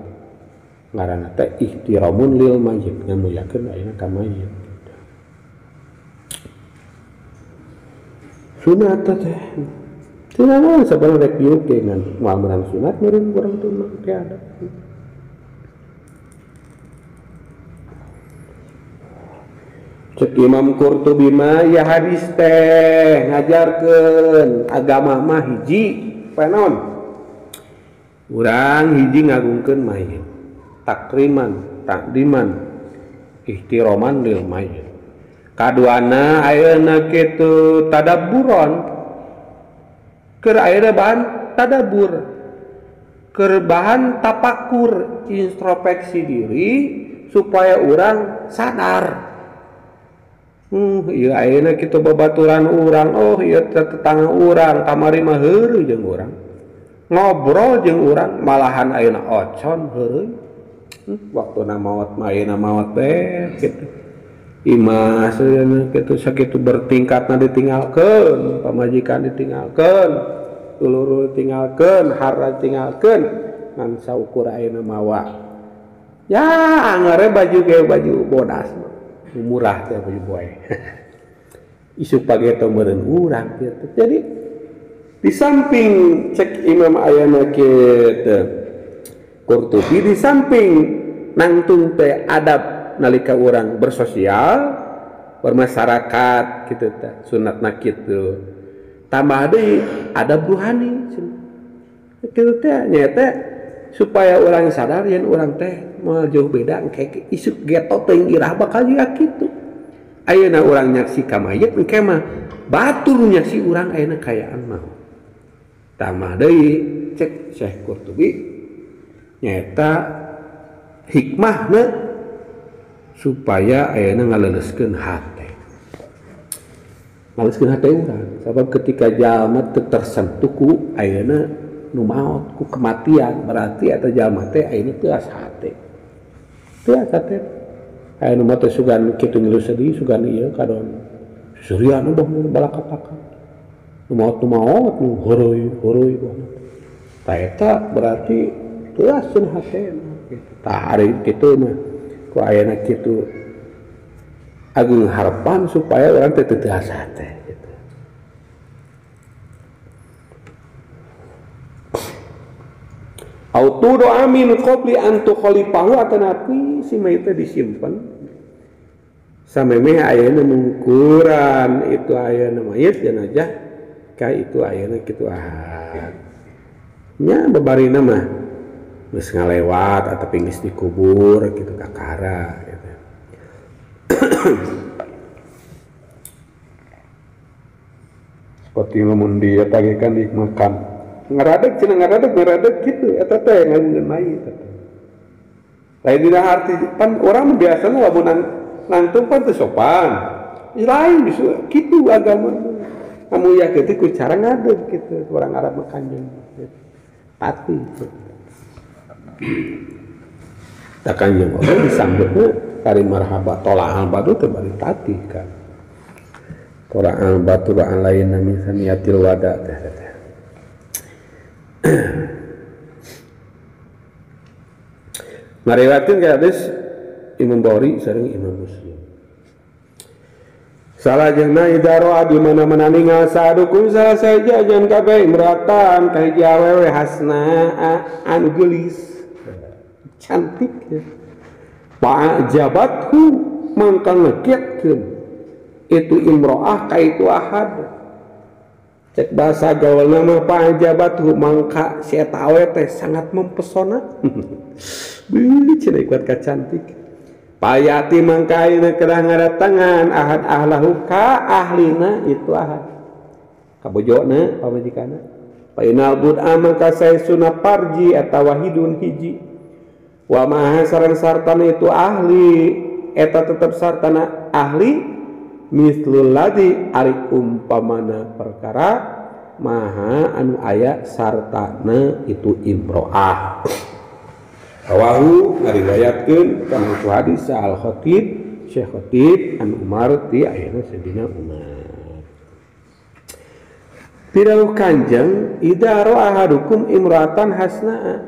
ngaranna teh ihtiramun lil mayyit ngamuliakeun ayeuna ka mayit sunat teh sunat sabarang rek diuk ge ngan moal meunang sunat meureun urang teu make adat. Cek Imam Qurtubi mah ya hadis teh ngajarkeun agama mah hiji penon urang hiji ngagungkeun mayit takriman takdiman ihtiraman lil mayit kaduana ayeuna kitu tadabburon keur ayeuna bahan tadabbur keur bahan tapakur introspeksi diri supaya urang sadar ieu ayeuna kitu babaturan urang oh ieu tetangga urang kamari mah heureuy jeung urang ngobrol jeung urang malahan ayeuna ocon heureuy waktuna maot mah ayeuna maot teh kitu imah kitu sakitu bertingkatna ditinggalkeun pamajikan ditinggalkeun dulur ditinggalkeun harta ditinggalkeun ngan saukur ayeuna mawa ya angere baju ge baju bodas murah teh baju boy isuk pageto meureun urang kitu. Jadi di samping cek Imam ayana kitu Qurtubi di samping nangtung teh adab nalika urang bersosial bermasyarakat kitu teh sunatna kitu tambah deui adab ruhani kitu teh nyaeta supaya orang sadar yen urang teh moal jauh beda engke isuk geto teuing irah bakal jiga kitu ayeuna urang nyaksi ka mayit engke mah batur nyaksi urang ayeuna kayaan mah tambah deui cek Syekh Qurtubi nyaeta hikmahna supaya ayeuna ngaleuleskeun hate ngaleuleskeun hate urang sabab ketika jalma teu tersentuh ku ayeuna nu maot ku kematian berarti eta jalma teh ayeuna teu asa hate teu asa hate aya nu mah teh sugan kitu ngeluh sedih sugan ieu kadon surian bah balakataka nu maot nu heureuy heureuy bah tah eta berarti teu asa hate gitu tah ari kitu mah ku ayeuna kitu agung harapan supaya urang teh teu asa hate gitu. Autu doa min qabli an tukhalifahu atanapi si mayit teh disimpen samemeh ayeuna mungkuran itu ayeuna mayit jenazah ka itu ayeuna kitu ahad nya babarina mah geus ngalewat ataupun geus dikubur kitu kakara gitu. Seperti lamun dia tagekan di makam ngaradeg cenah ngaradeg kitu eta teh ngagungkeun mayit eta. Lain dina arti pan urang biasana lamun nangtung pan teu sopan. Lain bisu kitu agama. Kamu yakin teh ku cara ngadeg kitu orang Arab mah kanjeng. Pati. Tak kanjeng Allah disambutna kari marhaba tola'al badru teh bari tati kan. Tola'al badru alaina min saniyatil wada teh teh. Ngariwayatkeun ka hadis Imam Bukhari sareng Imam Muslim. Salajengna idza ra'a di mana-mana ningal sadukum salah saja ajan kabeh imratan ka hiji awewe hasna anu geulis cantik ya. Fa'jabathu mangka ngekiatkeun itu imro'ah ka itu ahad. Cek bahasa gaulna mah fa'jabathu mangka si eta awewe teh sangat mempesona. Beuh cenah kuat ka cantik. Payati mangka ayeuna kedah ngadatangan ahad ahlahu ka ahlina itu ahad. Kabojona pamajikanna. Painal bud'a mangka saesuna parji atawa wahidun hiji. Wa maha sareng sartana itu ahli eta tetep sartana ahli mislul ladzi ari umpamana perkara maha anu aya sartana itu imro'ah. Rawahu ngariwayatkeun kana itu hadis Al Khatib Syekh Khatib an Umar ti ayana Sayyidina Umar. Pidawuh kanjeng idza ra'a ahadukum imra'atan hasna'a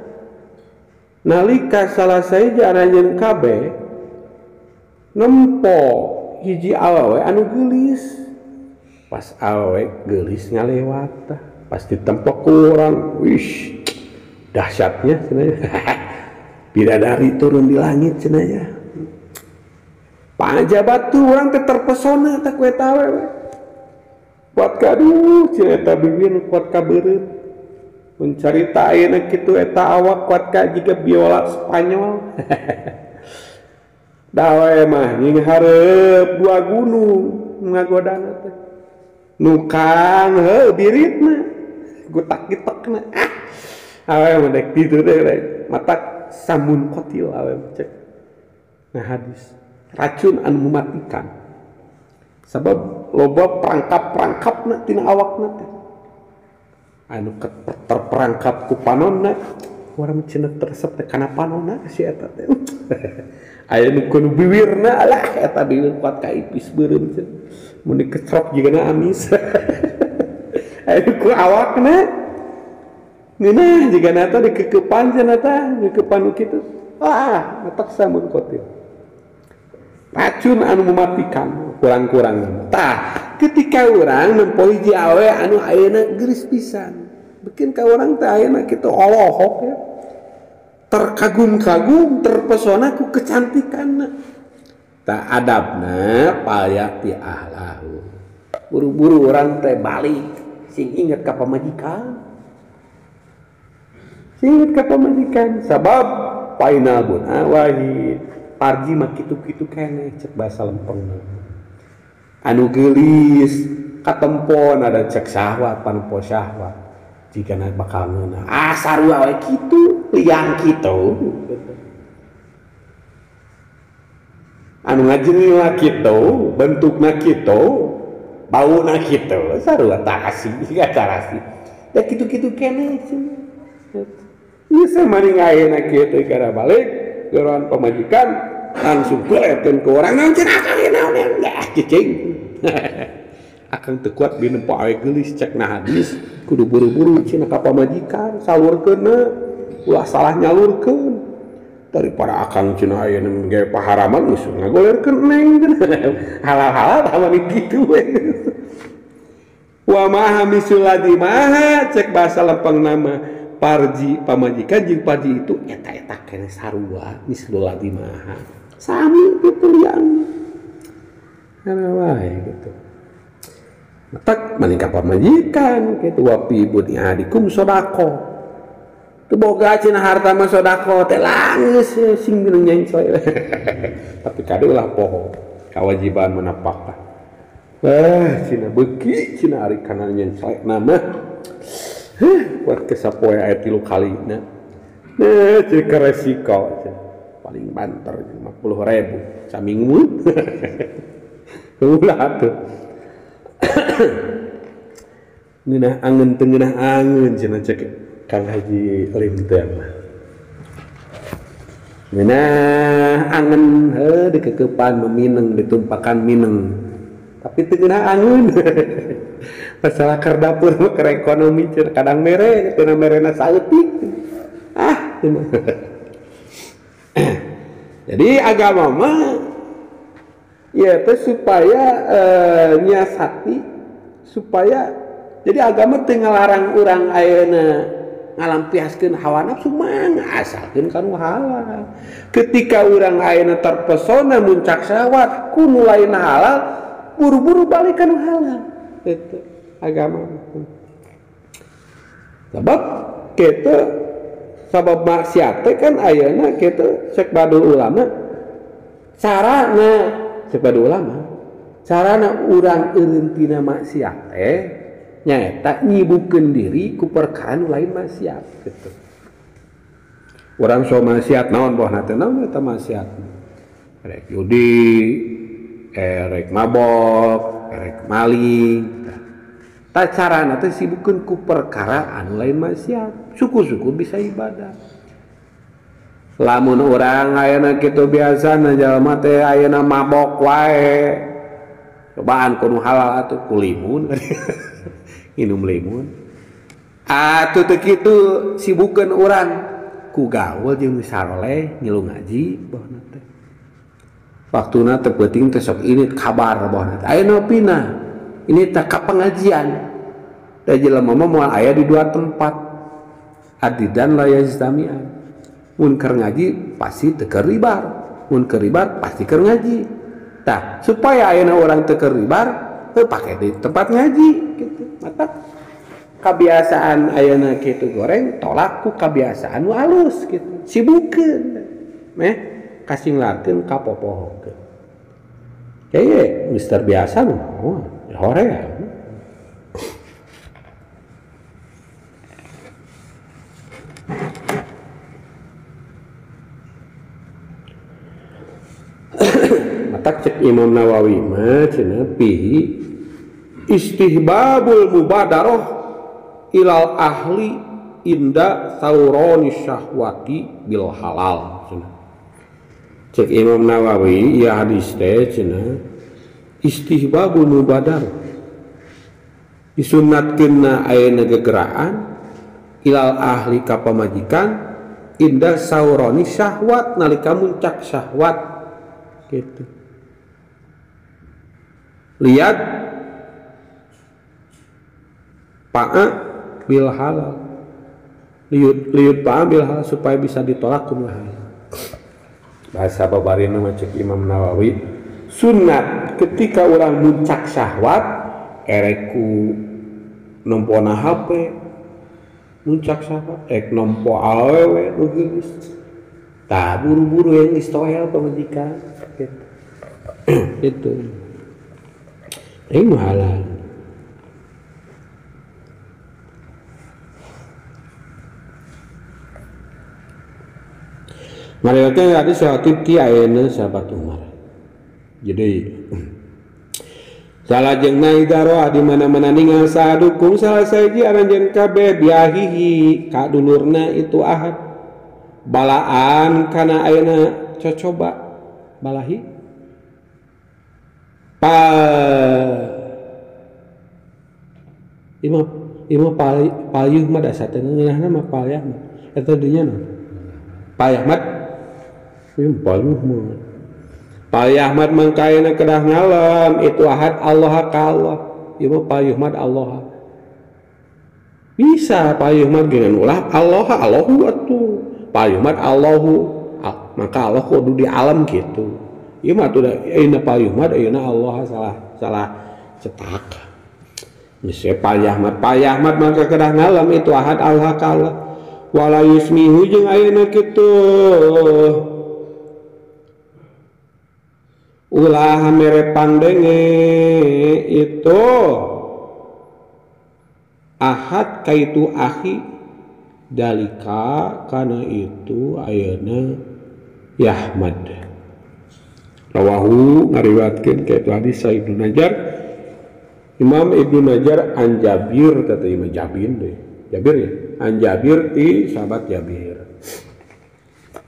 nalika salah sahiji anjeun kabeh nempo hiji awewe anu geulis pas awewe geulis ngalewat tah pas ditempok ku urang wish dahsyatnya cenah. Bidadari turun di langit cenah ya. Panjabat tuh urang teh terpesona teh ku eta awewe. Kuat kaduh cenah eta bibir kuat ka beureut. Mun carita ayeuna kitu eta awak kuat ka jiga biola Spanyol. Dawe mah nying hareup dua gunung ngagodana teh. Nukang heuh biritna gutak-gitakna. Ah. Awewe mah dek kitu teh matak samun kotil awe cek. Nah hadis racun anu mematikan. Sebab loba perangkap-perangkapna tina awakna teh. Anu terperangkap ku panonna, urang cenah teresep teh kana panonna si eta teh. Aya nu kudu biwirna alah eta bibir kuat ka ipis beureum cenah. Mun dikecrok jigana amis. Aya nu ku awakna ngeunah jigana teh dikekepan cenah teh, dikekepan nu kitu. Wah, matak samun kotil. Racun anu mematikan kurang-kurang. Tah, ketika urang nempo hiji awewe anu ayeuna geulis pisan. Bikin ka urang teh ayeuna kitu olohok ya. Terkagum-kagum, terpesona ku kecantikanna. Tah adabna payati ahlahu. Buru-buru urang teh balik sing inget ka pamajikan. Sing inget ka pamajikan sabab painal bun wahid. Parji mah kitu-kitu keneh cek bahasa lempengna. Anu geulis katempon ada cek syahwat panempo syahwat. Jigana bakal ngeunah. Ah sarua we kitu, liang kitu. Anu ngajenila kitu, bentukna kitu, bauna kitu, sarua tarasi, tarasi. Da kitu-kitu keneh cenah. Geus maning ayeuna kitu kana balik geroan pamajikan langsung goletkeun ke urang naon cenah akang ieu naon enggak cicing. Akang teu kuat dinempo awe geulis cek na hadis kudu buru-buru cenah ka pamajikan salurkeunna ulah salah nyalurkeun daripada akang cenah ayeuna gawe paharaman geus ngagolerkeun neng halal-halal tah mah kitu we. Wa maha misuladi maha cek bahasa lempeng nama parji pamajikan jeung parji itu eta-eta keneh sarua mislul maha sami kitu liang kana wae gitu matak maning ka pamajikan kitu wa fi bunihadikum sedekah teu boga cenah harta mah sedekah teh langis sing nyencoy. Tapi kade ulah poho kewajiban menapakah cenah beuki cenah ari kana nyencoy mah buat kesapoe aya 3 kali na. Nah, cek resiko paling banter 50.000 saminggu. Ulah tuh. Ngeunah angeun teu ngeunah angeun cenah cek Kang Haji Lim teh mah. Ngeunah angen heuh dikekepan memineng ditumpakan mineng. Tapi teu ngeunah angeun. Masalah keur dapur mah keur ekonomi cenah kadang mere teu merena saeutik. Ah Jadi agama mah ya teh supaya nyiasati supaya jadi agama teu ngalarang urang ayeuna ngalampiaskeun hawa nafsu mah asalkeun ka nu halal. Ketika urang ayeuna terpesona muncak syahwat ku nu lain halal, buru-buru balik ka nu halal. Gitu agama. Sebab kitu sabab maksiat teh kan ayeuna kitu cek badul ulama carana cek badul ulama carana urang eureun tina maksiat teh nyaeta nyibukeun diri ku perkara nu lain maksiat gitu. Urang so maksiat naon bohna teh naon eta maksiat? Rek judi, rek mabok, rek maling. Tah carana teh sibukeun ku perkara anu lain maksiat. Syukur-syukur bisa ibadah. Lamun urang ayeuna kitu biasana jalma teh ayeuna mabok wae. Cobaan ku nu halal atuh ku limun. Minum limun. Atuh teu kitu sibukeun urang ku gaul jeung saroleh ngilu ngaji bohna teh. Waktuna teu peuting teh sok ini kabar bohna teh. Ayeuna pinah. Ini teh ka pengajian. Da jelema mah moal aya di dua tempat. Adidan la yajtami'an. Mun keur ngaji pasti teu keur ribar. Mun keur ribar pasti keur ngaji. Tah, supaya ayeuna urang teu keur ribar, teu pake di tempat ngaji gitu. Mata kebiasaan ayeuna kitu goreng tolak ku kebiasaan nu alus gitu. Sibukeun. Meh kasinglarkeun ka popohokeun. Kayak mister biasa nu horea. Matak cek Imam Nawawi mah cenah pihi istihbabul mubadaroh ilal ahli inda sauroni syahwati bil halal cenah. Cek Imam Nawawi ieu hadis teh cenah istihbabul mubadaroh disunatkeunna ayeuna gegeraan ilal ahli ka pamajikan inda sauroni syahwat nalika muncak syahwat gitu. Lihat pa'a bil halal, liut pa'a bil halal supaya bisa ditolak ku halal. Bahasa babarina mah cek Imam Nawawi sunat ketika orang muncak syahwat ereku nompona HP muncak syahwat rek nompo awewe nu geulis tah buru-buru yang geus toel pamajikan gitu. Gitu. Ini halal. Ngariwayatkeun hadis riwayat ti ayeuna sahabat Umar. Jadi salajengna idaro di mana-mana ningal sadukum salah sahiji aranjeun kabeh biahihi ka dulurna itu ahad. Balaan kana ayeuna cocoba balahi pa imah imah payuh mah dasar teh ngeunahna mah payah mah eta dinya naon payah mat payuh mah payah mat mangkaina kedah ngalem itu ahad Allah ka Allah ieu mah payuh mat Allah bisa payuh mat geungan ulah Allah Allahu atuh payuh mat Allahu maka Allah kudu di alam gitu. Ieu mah atuh ayeuna payuh mat ayeuna Allah salah salah cetak. Geus payah mat maka kedah ngalem itu ahad Allah ka Allah. Wala yusmihu jeung ayeuna kitu. Ulah mere pandenge itu ahad kaitu akhi dalika kana itu ayeuna Yahmad. Rawahu ngariwayatkeun ka itu hadis Ibnu Najar. Imam Ibnu Najar an Jabir kata Imam Jabir deh. Jabir ya, An Jabir ti sahabat Jabir.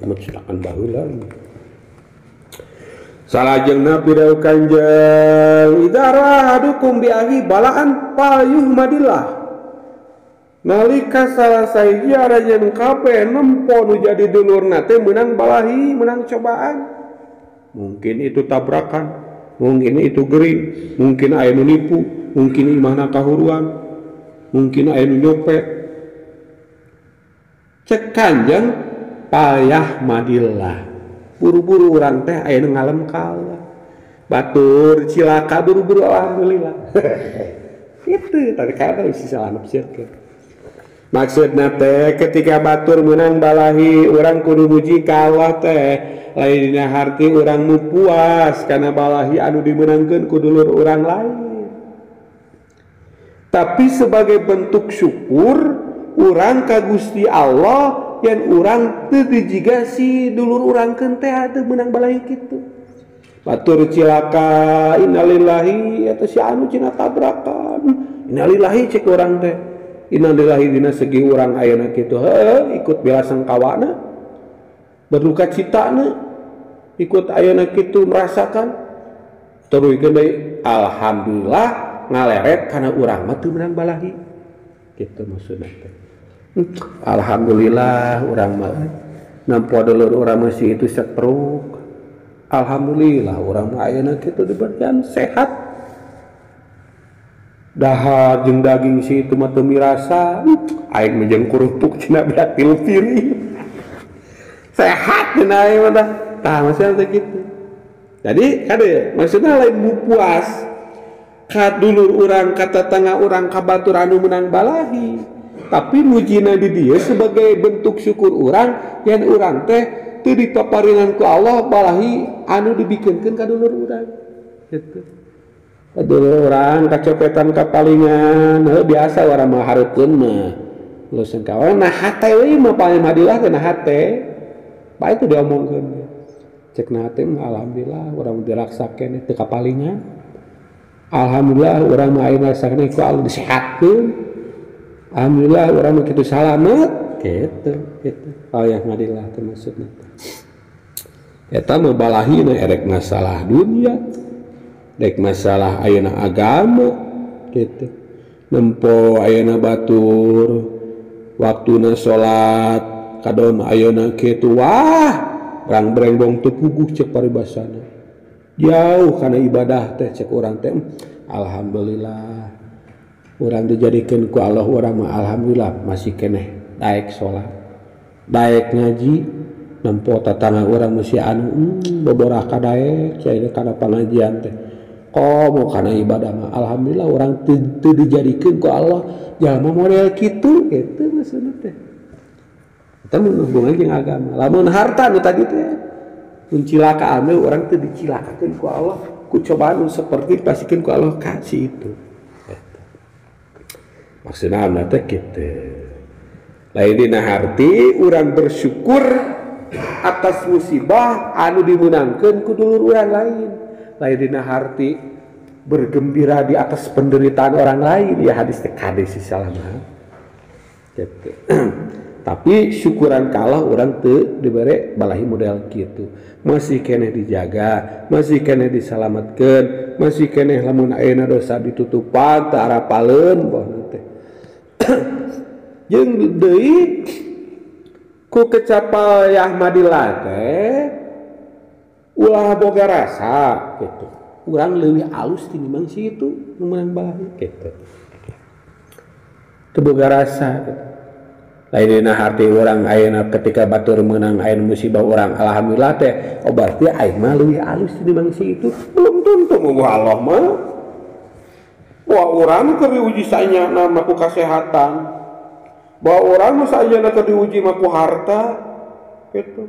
Mutlakan baheula. Salajengna pidau Kanjeng idza rahadukum bi ahi balaan falyuhmadillah. Nalika salah sahiji aranjeun kabeh nempo nu jadi dulurna teh meunang balahi, meunang cobaan. Mungkin itu tabrakan, mungkin itu gering, mungkin aya nu nipu, mungkin imahna kahuruan, mungkin aya nu nyopet. Cek Kanjeng payah madillah. Buru-buru urang teh aya nu ngalem ka Allah. Batur cilaka buru-buru alhamdulillah. Itu tadi kana isi salah nafsirkeun. Maksudna teh ketika batur menang balahi urang kudu muji ka Allah teh. Lain dina harti urang nu puas kana balahi anu dimenangkeun ku dulur urang lain. Tapi sebagai bentuk syukur urang ka Gusti Allah yang urang teu dijiga si dulur urang keun teh teu meunang balahi kitu. Batur cilaka innalillahi eta si anu cina tabrakan. Innalillahi cek urang teh. Innalillahi dina segi urang ayeuna kitu heuh ikut bela sangkawana. Berduka citana ikut ayeuna kitu merasakan teruykeun deui alhamdulillah ngaleret kana urang mah teu meunang balahi. Kitu maksudna teh. Alhamdulillah urang mah nampo dulur urang masih itu stroke. Alhamdulillah urang mah ayeuna kitu diberikan sehat. Dahar jeung daging si itu mah teu mirasa. Aing mah jeung kerupuk cenah beak tilu piring. Sehat cenah aing mah tah. Tah maksudna teh kitu. Jadi kade maksudna lain puas ka dulur urang ka tetangga urang ka batur anu meunang balahi. Tapi mujina di dieu sebagai bentuk syukur urang yang urang teh teu dipaparingan ku Allah balahi anu dibikeunkeun ka dulur urang. Gitu. Ka dulur urang kacopetan kapalingan, heuh biasa urang mah hareupeun mah. Leuseun ka urang nah hate we mah paling madilah teh nah hate. Bae teu diomongkeun. Cek na hate mah alhamdulillah urang dilaksa keneh teu kapalingan. Alhamdulillah urang mah ayeuna sakene ku Allah disehatkeun. Alhamdulillah urang mah kitu salamet gitu gitu. Payah madilah teh maksudna. Eta mah balahina erek masalah dunia, rek masalah ayeuna agama gitu. Nempo ayeuna batur waktuna salat kadon ayeuna kitu wah brang brengbong teu puguh cek paribasana. Jauh kana ibadah teh cek urang teh alhamdulillah urang dijadikeun ku Allah urang mah alhamdulillah masih keneh daek salat daek ngaji nempo tatangga urang masih anu boborah ka daek cenah kana pangajian teh komo kana ibadah mah alhamdulillah urang teu dijadikeun ku Allah jalma model kitu kitu maksudna teh eta mun hubungan jeung agama lamun harta nu tadi teh mun cilaka anu urang teu dicilakakeun ku Allah ku cobaan seperti pasikeun ku Allah kasih itu. Maksudna amna teh kitu. Lain dina harti urang bersyukur atas musibah anu dimenangkeun ku dulur urang lain. Lain dina harti bergembira di atas penderitaan orang lain ya hadis teh kade si salamah. Gitu. Tapi syukuran kalah urang teu dibere balahi model kitu. Masih keneh dijaga, masih keneh disalamatkeun, masih keneh lamun ayeuna dosa ditutupan teu arapaleun bohna teh. Jeung deui ku kecapal Yahmadillah teh ulah boga rasa gitu. Urang leuwih alus tinimbang si itu nu meunang balahi gitu. Teu boga rasa gitu. Lain dina harti urang ayeuna ketika batur meunang ayeuna musibah urang alhamdulillah teh oh berarti aing mah leuwih alus tinimbang si itu. Belum tentu mah Allah mah. Bahwa urang keur diuji sanyana mah ku kasehatan. Bahwa urang nu sanyana keur diuji mah ku harta gitu.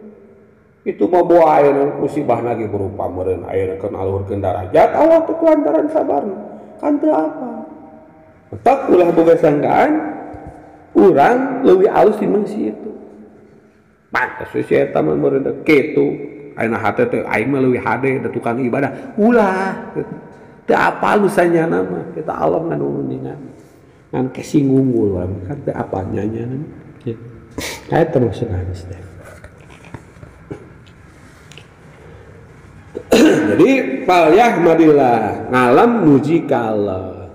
Itu mah boa ayeuna musibah lagi berupa meureun ayeuna keur ngaluhurkeun darajat Allah teh kulantaran sabarna. Kan teu apa. Tak ulah boga sangkaan urang leuwih alus timbang si itu. Pantes we si eta mah meureun kitu. Ayeuna hate teh aing mah leuwih hade da tukang ibadah. Ulah. Teu apa nu sanyana mah kita Allah nganuningan. Ngan kesinggung urang kan teh apa nya kayak terus nangis deh. Jadi falyahmadillah ngalam muji ka Allah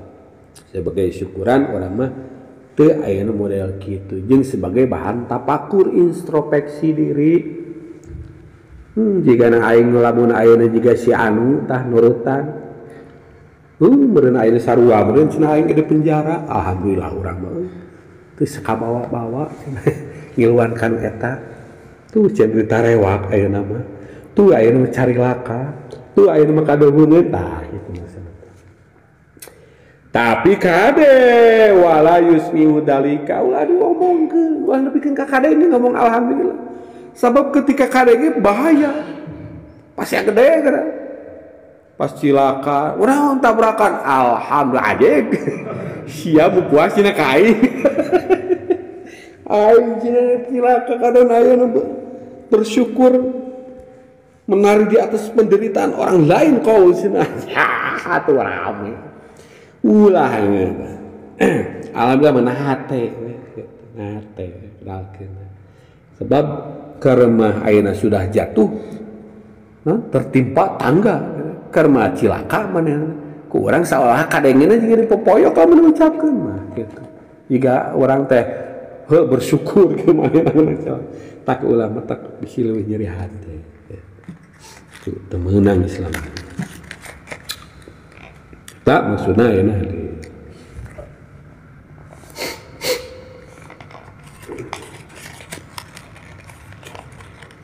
sebagai syukuran orang mah teu aya model kitu jeung sebagai bahan tapakur introspeksi diri. Jika na aing lamun ayeuna jiga si anu tah nurutan. Meureun ayeuna sarua meureun cenah aing di penjara. Alhamdulillah urang mah teu sakabawa-bawa cenah ngiluan kan eta. Tuh cenah tarewak ayeuna mah. Tuh ayeuna cari laka. Tuh ayeuna mah kadohungeun tah kitu maksudna. Tapi kade wala yusmiu dalika ulah diomongkeun, ulah nepikeun ka kade ini ngomong alhamdulillah. Sebab ketika kadenge bahaya. Pasti gede kan. Pas cilaka, urang tabrakan, alhamdulillah aja. Sia puas cenah ka aing. Aing cenah cilaka kadon aya nu bersyukur menari di atas penderitaan orang lain kau cenah. Ya atuh rame. Ulah alhamdulillah mana hate hate kenalkeun. Sebab karma ayeuna sudah jatuh, tertimpa tangga, karma cilaka manehna. Ku urang saolah kadengena jeung dipopoyok lamun ngucapkeun mah kitu. Jiga urang teh heuh bersyukur kieu manehna tak ulama tak bisi leuwih nyeri hate. Itu teu meunang Islam. Tak maksudna ayeuna di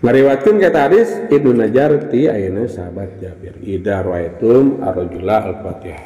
ngariwatkeun ka hadis Ibnu Najar ti ayeuna sahabat Jabir. Idza ra'aitum ar-rajula al-Fatihah.